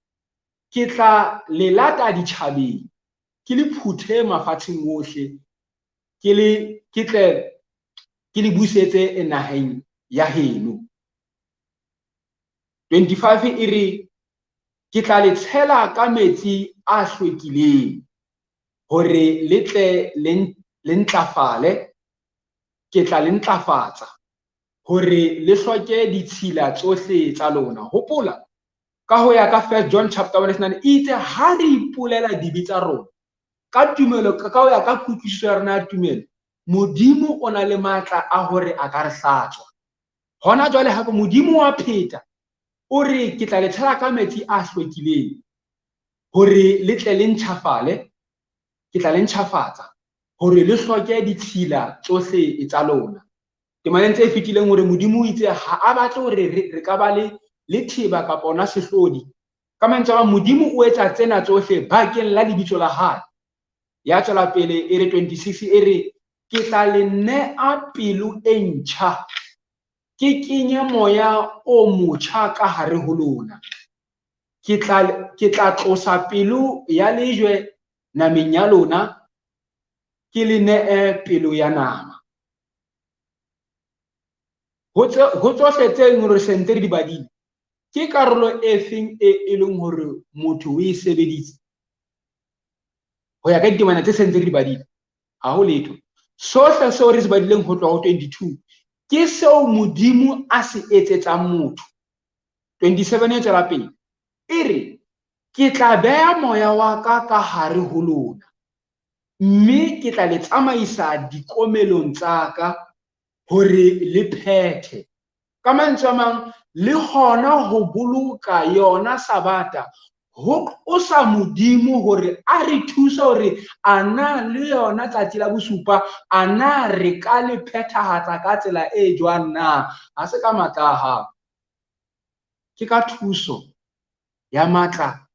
ke tla le lata ditjhabeng, ke le phuthe mafatsheng ohle, ke tle ke le busetse naheng ya heno. 25 e re ke tla le tshela ka metsi a hlwekileng hore le tle le ntlafale, ke tla le ntlafatsa hore le hloke ditshila tsohle tsa lona. Hopola ka ho ya ka 1 John chapter 1 verse 9 itse ha re ipolela dibe tsa rona ka tumelo, ka ho ya ka kutlwisiso ya rona ya tumelo, Modimo o na le matla a hore a ka re hlatswa. Hona jwale hape Modimo wa pheta o re ke tla le tshela ka metsi a hlwekileng hore le tle le ntjhafale, ke tla le ntjhafatsa hore le hloke ditshila tsohle tsa lona. Temaneng tse fetileng hore Modimo o itse ha a batle hore re ka ba le theba kapa ona sehlodi. Ka mantswe a mang, Modimo o etsa tsena tsohle bakeng la lebitso la hae. Ya tswela pele e re 26 e re ke tla le nea pelo e ntjha, ke kenye moya o motjha ka hare ho lona. Ke tla tlosa pelo ya lejwe nameng ya lona, ke le nee pelo ya nama. Ho tsohle tse leng hore sentse re di badile, ke karolo e feng e leng hore motho o e sebeditse ho ya ka ditemana tse sentse re di badile? Ha ho letho. Sohle seo re se badileng ho tloha ho 22 ke seo Modimo a se etsetsang motho. 27 e tswela pele e re ke tla beha moya wa ka ka hare ho lona, Mme ke tla le tsamaisa dikomelong tsa ka hore le phethe. Ka mantswe a mang, le hona ho boloka yona Sabata ho qosa Modimo hore a re thuse hore a na le yona tsatsi la bosupa, a na re ka le phethahatsa ka tsela e jwang na? Ha se ka matla a hao. Ke ka thuso ya matla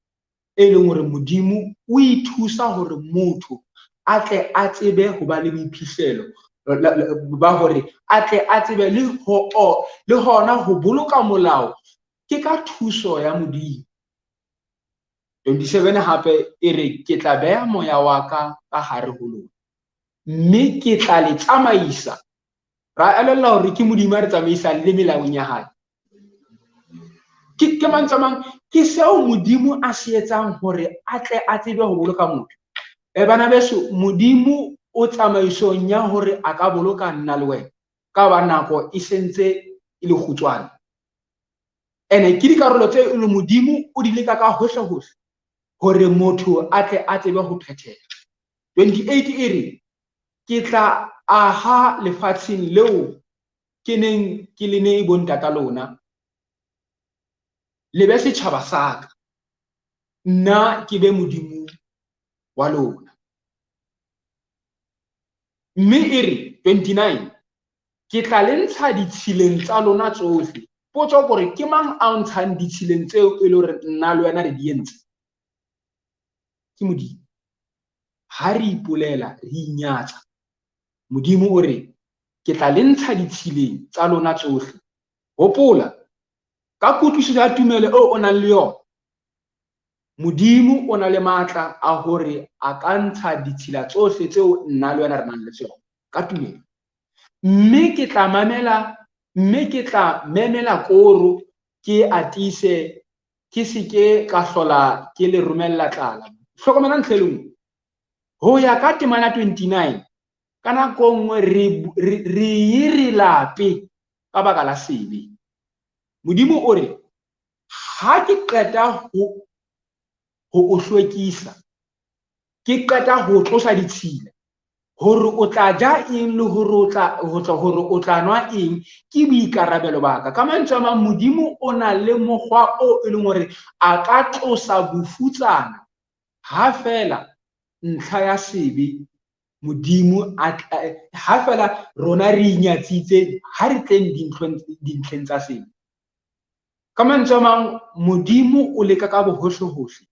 e leng hore Modimo o ithusa hore motho a tle a tsebe ho ba le boiphihlelo ba hore a tle a tsebe le hona ho boloka molao ke ka thuso ya Modimo. 27 hape e re ke tla beha moya wa ka ka hare ho lona mme ke tla le tsamaisa. Ra elella hore ke Modimo a re tsamaisang le melaong ya hae. Ke mantswe a mang, ke seo Modimo a se etsang hore a tle a tsebe ho boloka motho. Bana beso, Modimo o tsamaisong ya hore a ka boloka nna le wena ka ba nako e sentse e le kgutshwane. Ene ke dikarolo tse e leng Modimo o di leka ka hohle hohle hore motho a tle a tsebe ho phethela. 28 e re ke tla aha lefatsheng leo ke neng ke le nehe bontata lona, le be setjhaba sa ka, nna ke be Modimo wa lona. Mme e re 29 ke tla le ntsha ditshileng tsa lona tsohle. Potso ke hore ke mang a ntshang ditshileng tseo e le hore nna le wena re di entse? Ke Modimo. Ha re ipolela re inyatsa, Modimo o re ke tla le ntsha ditshileng tsa lona tsohle. Hopola, ka kutlwisiso ya tumelo eo o nang le yona, Modimo o na le matla a hore a ka ntsha ditshila tsohle tseo nna le wena re nang le tsona ka tumelo. Mme ke tla mamela, mme ke tla memela koro, ke atise, ke se ke ka hlola ke le romella tlala. Hlokomela ntlha e le nngwe. Ho ya ka temana 29, ka nako e nngwe re ye re lape ka baka la sebe. Modimo o re, ha ke qeta ho o hlwekisa, ke qeta ho tlosa ditshila, hore o tla ja eng le hore o tla, ho tla, hore o tla nwa eng, ke boikarabelo ba ka. Ka mantswe a mang, Modimo o na le mokgwa o e leng hore a ka tlosa bofutsana ha fela ntlha ya sebe Modimo a tla, ha fela rona re inyatsitse ha re tleng dintlheng tsa sebe. Ka mantswe a mang, Modimo o leka ka bohohle-hohle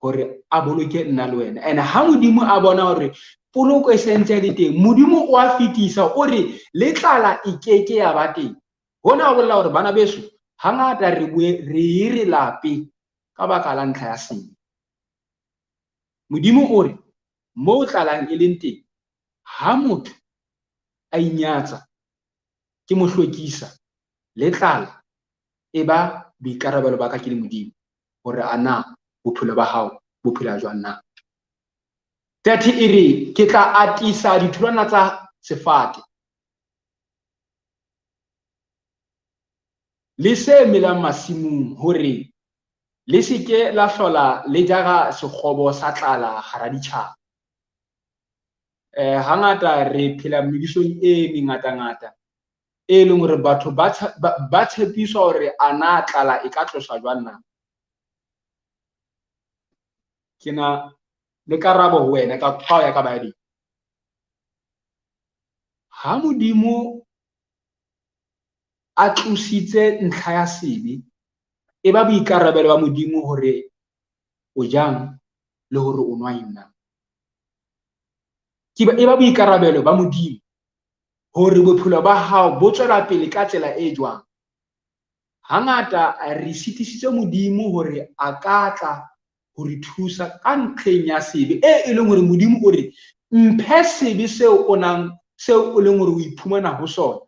hore a boloke nna le wena. And ha Modimo a bona hore poloko e sentse e le teng, Modimo o a fetisa, o re le tlala e keke ya ba teng. Hona ho bolela hore bana beso, hangata re bue, re ye re lape ka baka la ntlha ya sebe. Modimo o re moo tlalang e leng teng, ha motho a inyatsa, ke mo hlwekisa, le tlala e ba boikarabelo ba ka ke le Modimo hore a na bophelo ba hao bo phela jwang na. 30 e re ke tla atisa ditholwana tsa sefate le se melang masimong, hore le se ke la hlola le jara sekgobo sa tlala hara ditjhaba. Hangata re phela medisong e mengatangata e leng hore batho ba tshepiswa hore a na tlala e ka tloswa jwang na. Ke na le karabo ho wena ka ho ya ka Bible. Ha Modimo a tlositse ntlha ya sebe, e ba boikarabelo ba Modimo hore o jang le hore o nwa eng na. Ke e ba boikarabelo ba Modimo hore bophelo ba hao bo tswela pele ka tsela e jwang. Hangata re sitisitse Modimo hore a ka tla ho re thusa ka ntlheng ya sebe e leng hore Modimo o re mphe sebe seo o nang, seo o leng hore o iphumana ho sona.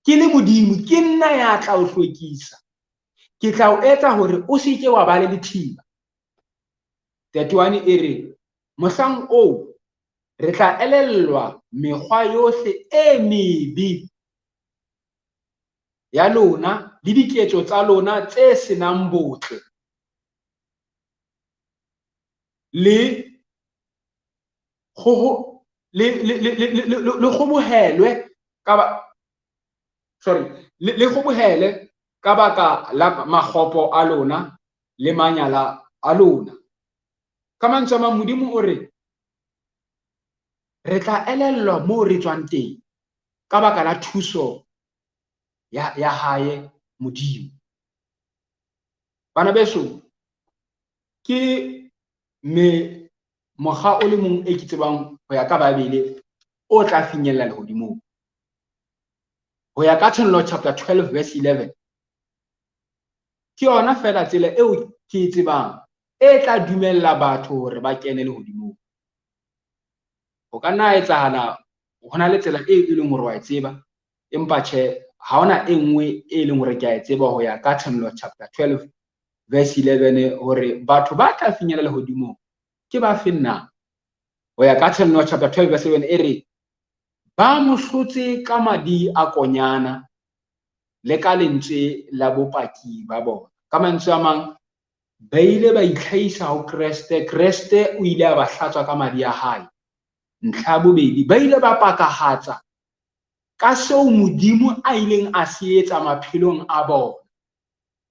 Ke le Modimo, ke nna ya tla o hlwekisa. Ke tla o etsa hore o se ke wa ba le lethiba. 31 e re mohlang oo re tla elellwa mekgwa yohle e mebe ya lona le diketso tsa lona tse senang botle le le kgobohelwe ka sorry, le kgobohele ka baka la makgopo a lona le manyala a lona. Ka mantswe a mang, Modimo o re re tla elellwa moo re tswang teng ka baka la thuso ya hae Modimo. Bana beso, ke me mokga o le mong e ke tsebang ho ya ka Bibele o tla finyella lehodimong. Ho ya ka Tshenolo chapter 12 verse 11, ke yona feela tsela eo ke e tsebang e tla dumella batho hore ba kene lehodimong. Ho ka nna etsahala ho na le tsela e leng hore wa e tseba, empa tjhe, ha hona e nngwe e leng hore ke a e tseba ho ya ka Tshenolo chapter 12 verse 11 hore batho ba tla finyella lehodimong ke ba feng na. Ho ya ka Tshenolo chapter 12 verse 11 e re ba mo hlotse ka madi a konyana le ka lentswe la bopaki ba bona. Ka mantswe a mang, ba ile ba itlhahisa ho Kreste, Kreste o ile a ba hlatswa ka madi a hae. Ntlha ya bobedi, ba ile ba pakahatsa ka seo Modimo a ileng a se etsa maphelong a bona.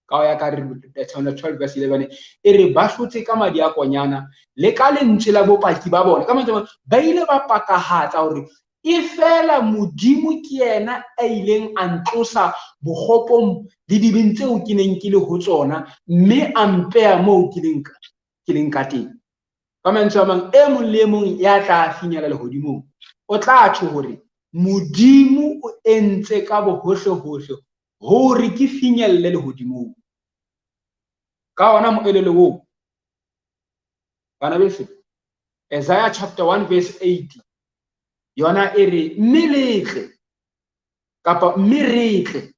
Ka ho ya ka Tshenolo 12 verse 11 e re ba hlotse ka madi a konyana le ka lentswe la bopaki ba bona. Ka mantswe a mang, ba ile ba pakahatsa hore e fela Modimo ke yena a ileng a ntlosa bokgopong le dibeng tseo ke neng ke le ho tsona, mme a mpeha moo ke leng ka teng. Ka mantswe a mang, e mong le e mong ya tla finyella lehodimong o tla tjho hore Modimo o entse ka bohohle-hohle hore ke finyelle lehodimong. Ka ona moelelo oo, bana beso, Isaiah chapter 1 verse 8 yona e re mme le tle kapa mme re tle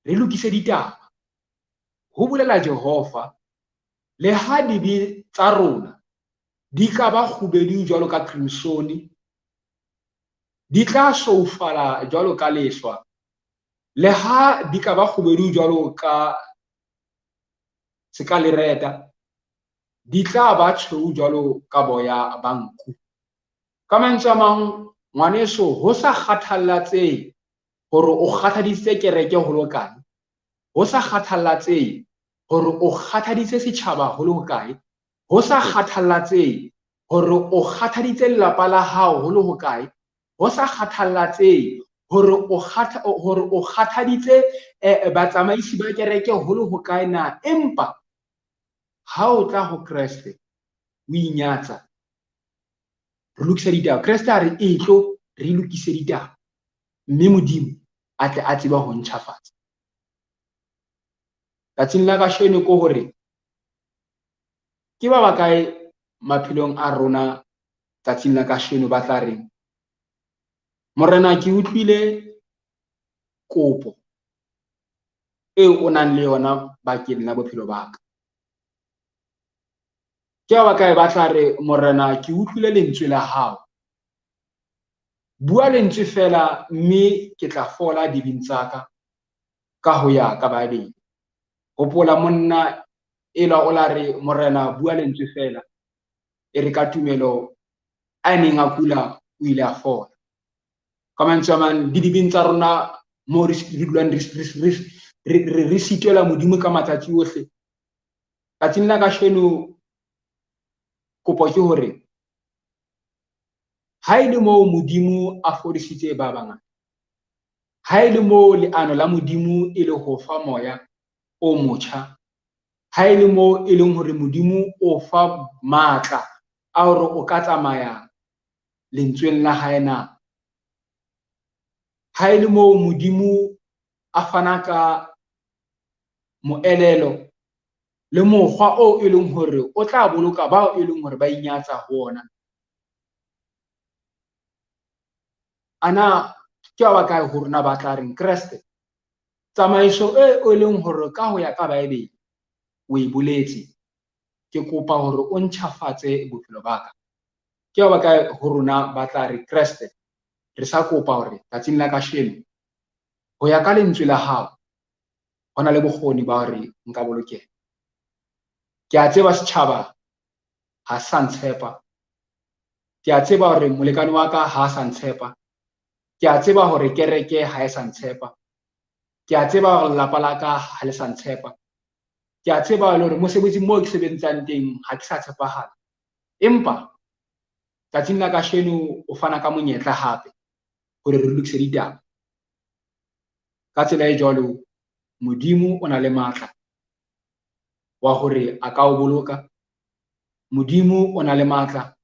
re lokise ditaba, ho bolela Jehova, le ha dibe tsa rona di ka ba kgubedu jwalo ka crimson, di tla soufala jwalo ka lehlwa, le ha di ka ba kgubedu jwalo ka sekalereta, di tla ba tshweu jwalo ka boya ba nku. Ka mantswe a mang, ngwaneso, ho sa kgathallatsehe hore o kgathaditse kereke ho le hokae, ho sa kgathallatsehe hore o kgathaditse setjhaba ho le hokae, ho sa kgathallatsehe hore o kgathaditse lelapa la hao ho le hokae, ho sa kgathallatsehe hore o kgathaditse batsamaisi ba kereke ho le hokae na, empa ha o tla ho Kreste o inyatsa, re lokise ditaba. Kreste a re e tlo re lokise ditaba, mme Modimo a tle a tsebe ho ntjhafatsa. Tsatsing la kasheno ke hore ke ba bakae maphelong a rona tsatsing la kasheno ba tla reng, Morena, ke utlwile kopo eo o nang le yona bakeng la bophelo ba ka. Ke ba bakae ba tla re, Morena, ke utlwile lentswe la hao. Bua lentswe fela mme ke tla fola dibeng tsa ka ka ho ya ka Bibele. Hopola monna elwa o la re, Morena, bua lentswe fela. E re ka tumelo a neng a kula o ile a fola. Ka mantswe a mang, le dibeng tsa rona moo re dulang re sitela Modimo ka matsatsi ohle. Tsatsing la kasheno kopo ke hore ha e le moo Modimo a fodisitse ba bangata, ha e le moo leano la Modimo e le ho fa moya o motjha, ha e le moo e leng hore Modimo o fa matla a hore o ka tsamaya lentsweng la hae na, ha e le moo Modimo a fana ka moelelo le mokgwa oo e leng hore o tla boloka bao e leng hore ba inyatsa ho ona, ana ke ba bakae ho rona ba tla reng, Kreste, tsamaiso e e leng hore ka ho ya ka Bibele o e boletse, ke kopa hore o ntjhafatse bophelo ba ka. Ke ba bakae ho rona ba tla re, Kreste, re sa kopa hore tsatsing la kasheno ho ya ka lentswe la hao ho na le bokgoni ba hore nka bolokeha. Ke a tseba setjhaba ha sa ntshepa. Ke a tseba hore molekane wa ka ha a sa ntshepa. Ke a tseba hore kereke ha e sa ntshepa. Ke a tseba hore lelapa la ka ha le sa ntshepa. Ke a tseba le hore mosebetsing moo ke sebetsang teng ha ke sa tshepahala. Empa tsatsing la kasheno o fana ka monyetla hape hore re lokise ditaba. Ka tsela e jwalo, Modimo o na le matla wa hore a ka o boloka. Modimo o na le matla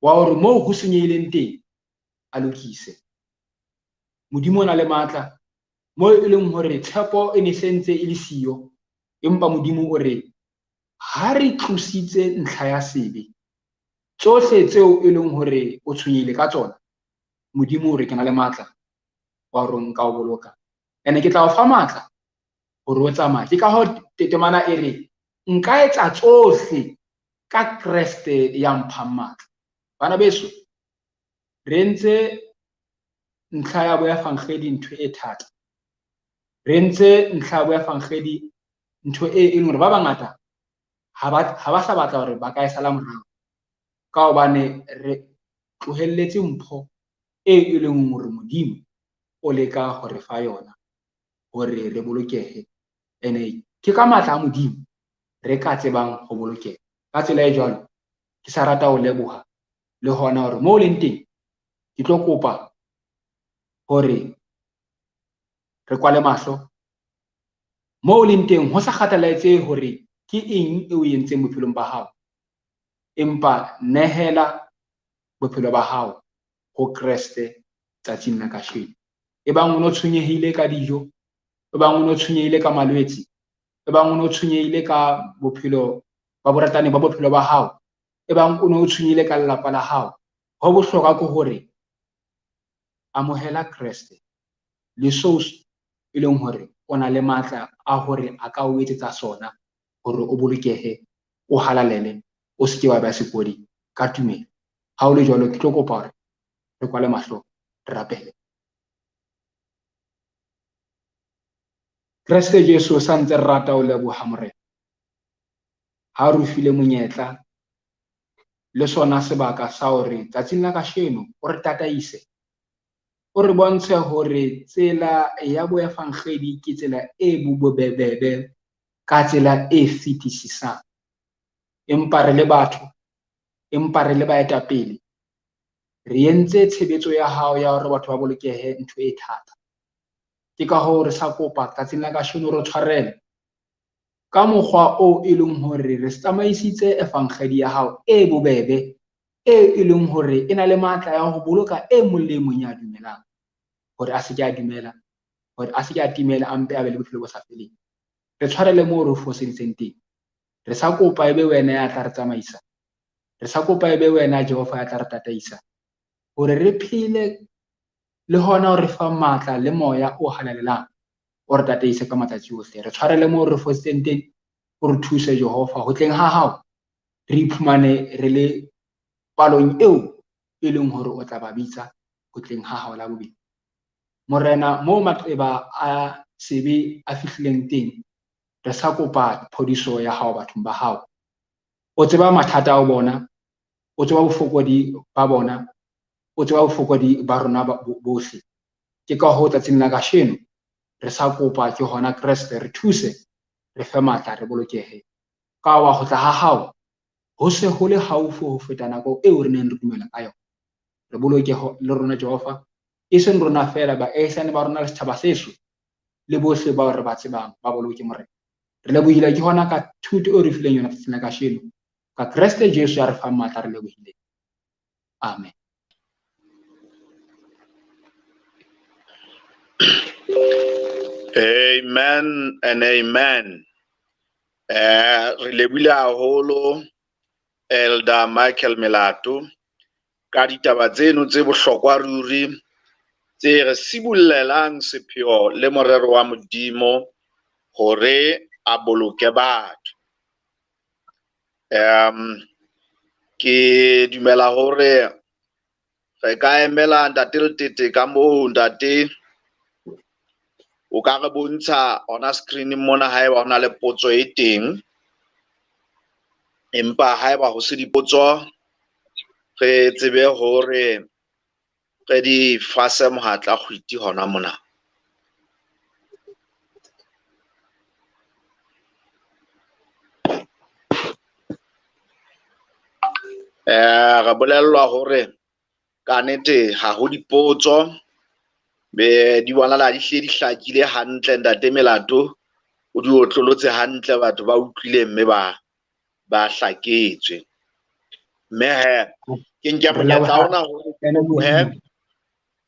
wa hore moo ho senyehileng teng a lokise. Modimo o na le matla moo e leng hore tshepo e ne sentse e le siyo, empa Modimo o re ha re tlositse ntlha ya sebe, tsohle tseo e leng hore o tshwenyehile ka tsona, Modimo o re ke na le matla wa hore nka o boloka. Ene ke tla o fa matla hore o tsamaye. Ke ka hoo temana e re nka etsa tsohle ka Kreste ya mphang matla. Bana beso, re entse ntlha ya boevangedi ntho e thata. Re entse ntlha ya boevangedi ntho e leng hore ba bangata ha ba sa batla hore ba ka e sala morao, ka hobane re tlohelletse mpho e e leng hore Modimo o leka ho re fa yona hore re bolokehe. Ene ke ka matla a Modimo re ka tsebang ho bolokeha. Ka tsela e jwalo, ke sa rata ho leboha le hona hore moo leng teng ke tlo kopa hore re kwale mahlo. Moo leng teng ho sa kgathalatsehe hore ke eng e o entseng bophelong ba hao, empa nehela bophelo ba hao ho Kreste tsatsing la kasheno. Ebang o no tshwenyehile ka dijo, ebang o no tshwenyehile ka malwetse, ebang o no tshwenyehile ka bophelo ba boratani ba bophelo ba hao, ebang o no tshwenyehile ka lelapa la hao, ho bohlokwa ke hore amohela Kreste le seo e leng hore o na le matla a hore a ka o etsetsa sona hore o bolokehe, o halalele, o se ke wa ba sekodi ka tumelo. Ha o le jwalo, ke tlo kopa hore re kwale mahlo, re rapele. Kreste Jesu sa ntse re rata ho leboha Morena ha re file monyetla le sona sebaka sa hore tsatsing la kasheno o re tataise, o re bontshe hore tsela ya boevangedi ke tsela e bobebe ka tsela e fetisisang. Empa re le batho, empa re le baetapele, re entse tshebetso ya hao ya hore batho ba bolokehe ntho e thata. Ke ka hoo re sa kopa tsatsing la kasheno re tshwarele ka mokgwa o e leng hore re tsamaisitse evangedi ya hao e bobebe, e e leng hore e na le matla ya ho boloka e mong le mong ya dumelang, hore a se ke a dumela, hore a se ke a timela, a mpe a be le bophelo bo sa feleng. Re tshwarele moo re foseditseng teng. Re sa kopa ebe wena ya tla re tsamaisa. Re sa kopa ebe wena Jehova ya tla re tataisa, hore re phele le hona ho re fa matla le moya o halalelang o re tataise ka matsatsi ohle. Re tshwarele moo re foseditseng teng, o re thuse Jehova ho tleng ha hao re iphumane re le palong eo e leng hore o tla ba bitsa ho tleng ha hao la bobedi. Morena, moo maqeba a sebe a fihlileng teng, re sa kopa phodiso ya hao bathong ba hao. O tseba mathata a bona, o tseba bofokodi ba bona, o tseba bofokodi ba rona bohle. Ke ka hoo tsatsing la kasheno re sa kopa ke hona Kreste re thuse, re fe matla, re bolokehe. Ka wa ho tla ha hao ho se ho le haufi ho feta nako eo re neng re dumela ka yona. Re boloke le rona Jehova, e seng rona feela, baahisane ba rona le setjhaba seso le bohle bao re ba tsebang ba boloke Morena. Re lebohile ke hona ka thuto eo re fileng yona tsatsing la kasheno, ka Kreste Jesu ya re fang matla, re lebohile. Amen. Amen and amen. Re lebohile haholo Elder Michael Melato ka ditaba tseno tse bohlokwa ruri tse re sibullelang sepheo le morero wa Modimo hore a boloke batho. Ke dumela hore re ka emela Ntate Letete ka moo. Ntate, o ka re bontsha hona screen mona haeba hona le potso e teng, empa haeba ho se dipotso Re tsebe hore re di fase mohatla kgwiti hona mona. Re bolellwa hore ka nnete ha ho dipotso, be di bonahala di hlile di hlakile hantle. Ntate Melato o di otlolotse hantle, batho ba utlwile mme ba hlaketswe. Mme he ke nke monyetla ona hore ke lebohe,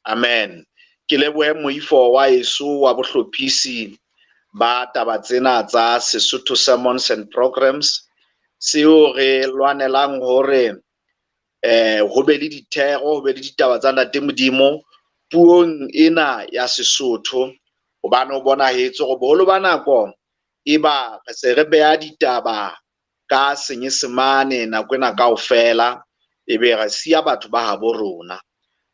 amen, ke lebohe moifo wa heso wa bohlophisi ba taba tsena tsa Sesotho Sermons and Programs, seo re lwanelang hore ho be le dithero, ho be le ditaba tsa Ntate Modimo puong ena ya Sesotho, hobane ho bonahetse hore boholo ba nako e ba re se re beha ditaba ka Senyesemane nako ena kaofela, e be re siya batho ba habo rona.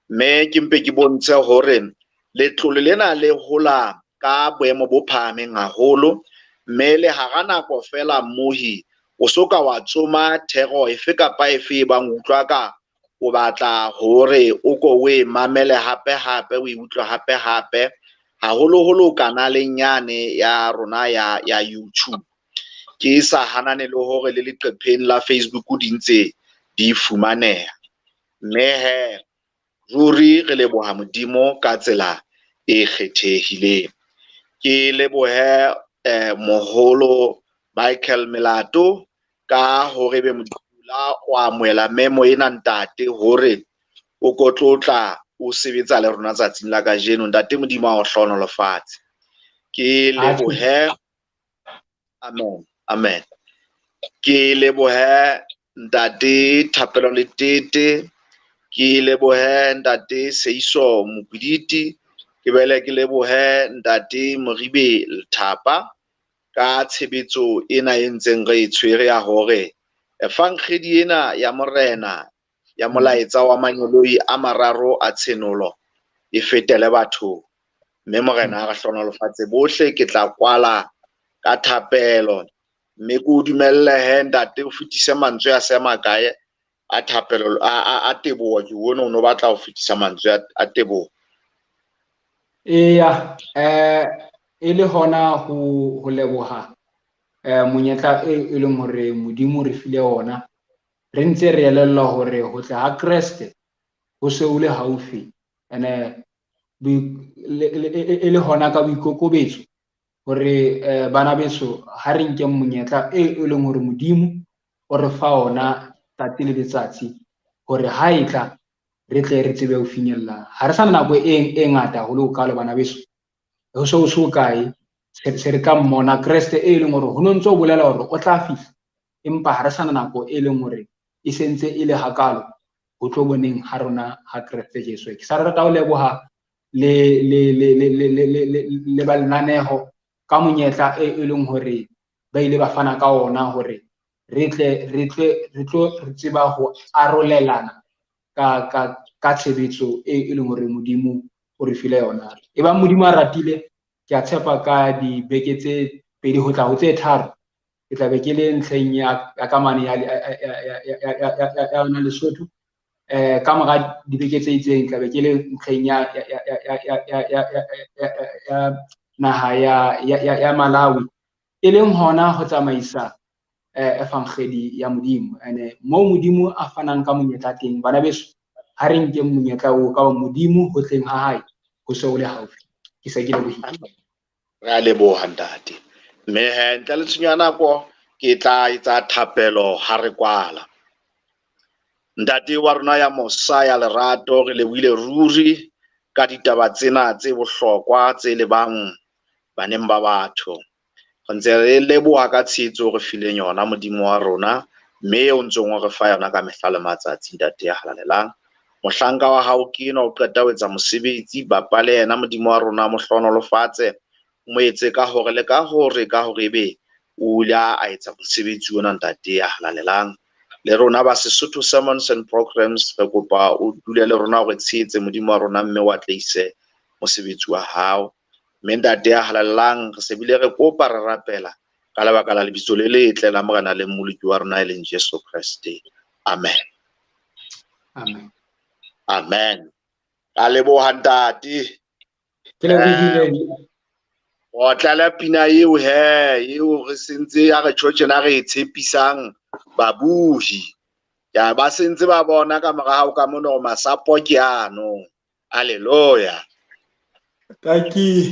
Mme ke mpe ke bontshe hore letlole lena le hola ka boemo bo phahameng haholo, mme le hara nako fela mmohi o so ka wa tsoma thero efe kapa efe e bang utlwa ka o batla hore o ko o e mamele hape hape, o e utlwe hape hape, haholoholo kanaleng yane ya rona ya YouTube. Ke sa hanane le hore le leqepheng la Facebook di ntse di fumaneha. Mme he ruri re leboha Modimo ka tsela e kgethehileng. Ke lebohe moholo Michael Melato ka hore be Modula o amohela memo ena ntate hore o ko tlotla o sebetsa le rona tsatsing la kajeno. Ntate Modimo a o hlohonolofatse. Ke lebohe, amen, amen. Ke lebohe ntate Thapelo Letete, ke lebohe ntate Seiso Mokwiditi, ke bele ke lebohe ntate Moribe Lethapa ka tshebetso ena e ntseng re e tshwere ya hore efankgedi ena ya Morena ya molaetsa wa mangeloi a mararo a tshenolo e fetele bathong. Mme Morena a re hlohonolofatse bohle. Ke tla kwala ka thapelo, mme ke o dumelle he ntate o fetise mantswe a se makae a thapelo a teboho. Ke bone o no batla ho fetisa mantswe a teboho. Eya, e le hona ho leboha monyetla e leng hore Modimo re file ona. Re ntse re elellwa hore ho tla ha Kreste ho se o le haufi, ene e le hona ka boikokobetso hore bana beso ha re nkeng monyetla e leng hore Modimo o re fa ona tsatsi le letsatsi, hore ha e tla re tle re tsebe ho finyella. Ha re sa na nako e ngata haholo ho kalo bana beso, ho se ho se hokae se re tla mmona Kreste e leng hore ho no ntso bolela hore o tla fihla, empa ha re sa na nako e leng hore e sentse e le hakalo ho tlo boneng ha rona ha Kreste Jesu. Ke sa rata ho leboha le le le le le le le le ba lenaneho ka monyetla e leng hore ba ile ba fana ka ona hore re tle re tlo re tseba ho arolelana ka tshebetso e leng hore Modimo o re file yona. E bang Modimo a ratile, ke a tshepa ka dibeke tse pedi ho tla ho tse tharo ke tla be ke le ntlheng ya kamane ya yona Lesotho. Ka mora dibeke tse itseng tla be ke le ntlheng ya naha ya Malawi, e leng hona ho tsamaisa efankgedi ya Modimo. Ene moo Modimo a fanang ka monyetla teng, bana beso, ha re nkeng monyetla oo ka Modimo ho tleng ha hae ho se o le haufi. Ke se ke lebohile. Re a leboha ntate. Mme he ntle le tshenyo ya nako ke tla etsa thapelo ha re kwala. Ntate wa rona ya mosa ya lerato, re lebohile ruri ka ditaba tsena tse bohlokwa tse lebang baneng ba batho. Re ntse re leboha ka tshehetso re fileng yona Modimo wa rona, mme o ntsong o re fa yona ka mehla le matsatsi. Ntate ya halalelang, mohlanka wa hao ke enwa o qeta ho etsa mosebetsi, bapa le yena Modimo wa rona, mo hlohonolofatse, mo etse ka hore le ka hore ka hore ebe o ile a etsa mosebetsi ona. Ntate ya halalelang, le rona ba Sesotho Sermons and Programs re kopa o dule le rona o re tshehetse Modimo wa rona, mme o atleise mosebetsi wa hao. Mme ntate ya halalelang, re se bile re kopa re rapela ka lebaka la lebitso le letle la Morena le Mmoloki wa rona e leng Jesu Kreste. Amen. Amen. Amen. A leboha ntate. Ke lebohile. O tlala pina eo he, eo re sentse ya re tjho tjena re e tshepisang babuhi. Ya ba sentse ba bona ka mora hao ka mona hore masapo ke ano. Hallelujah. Thank you.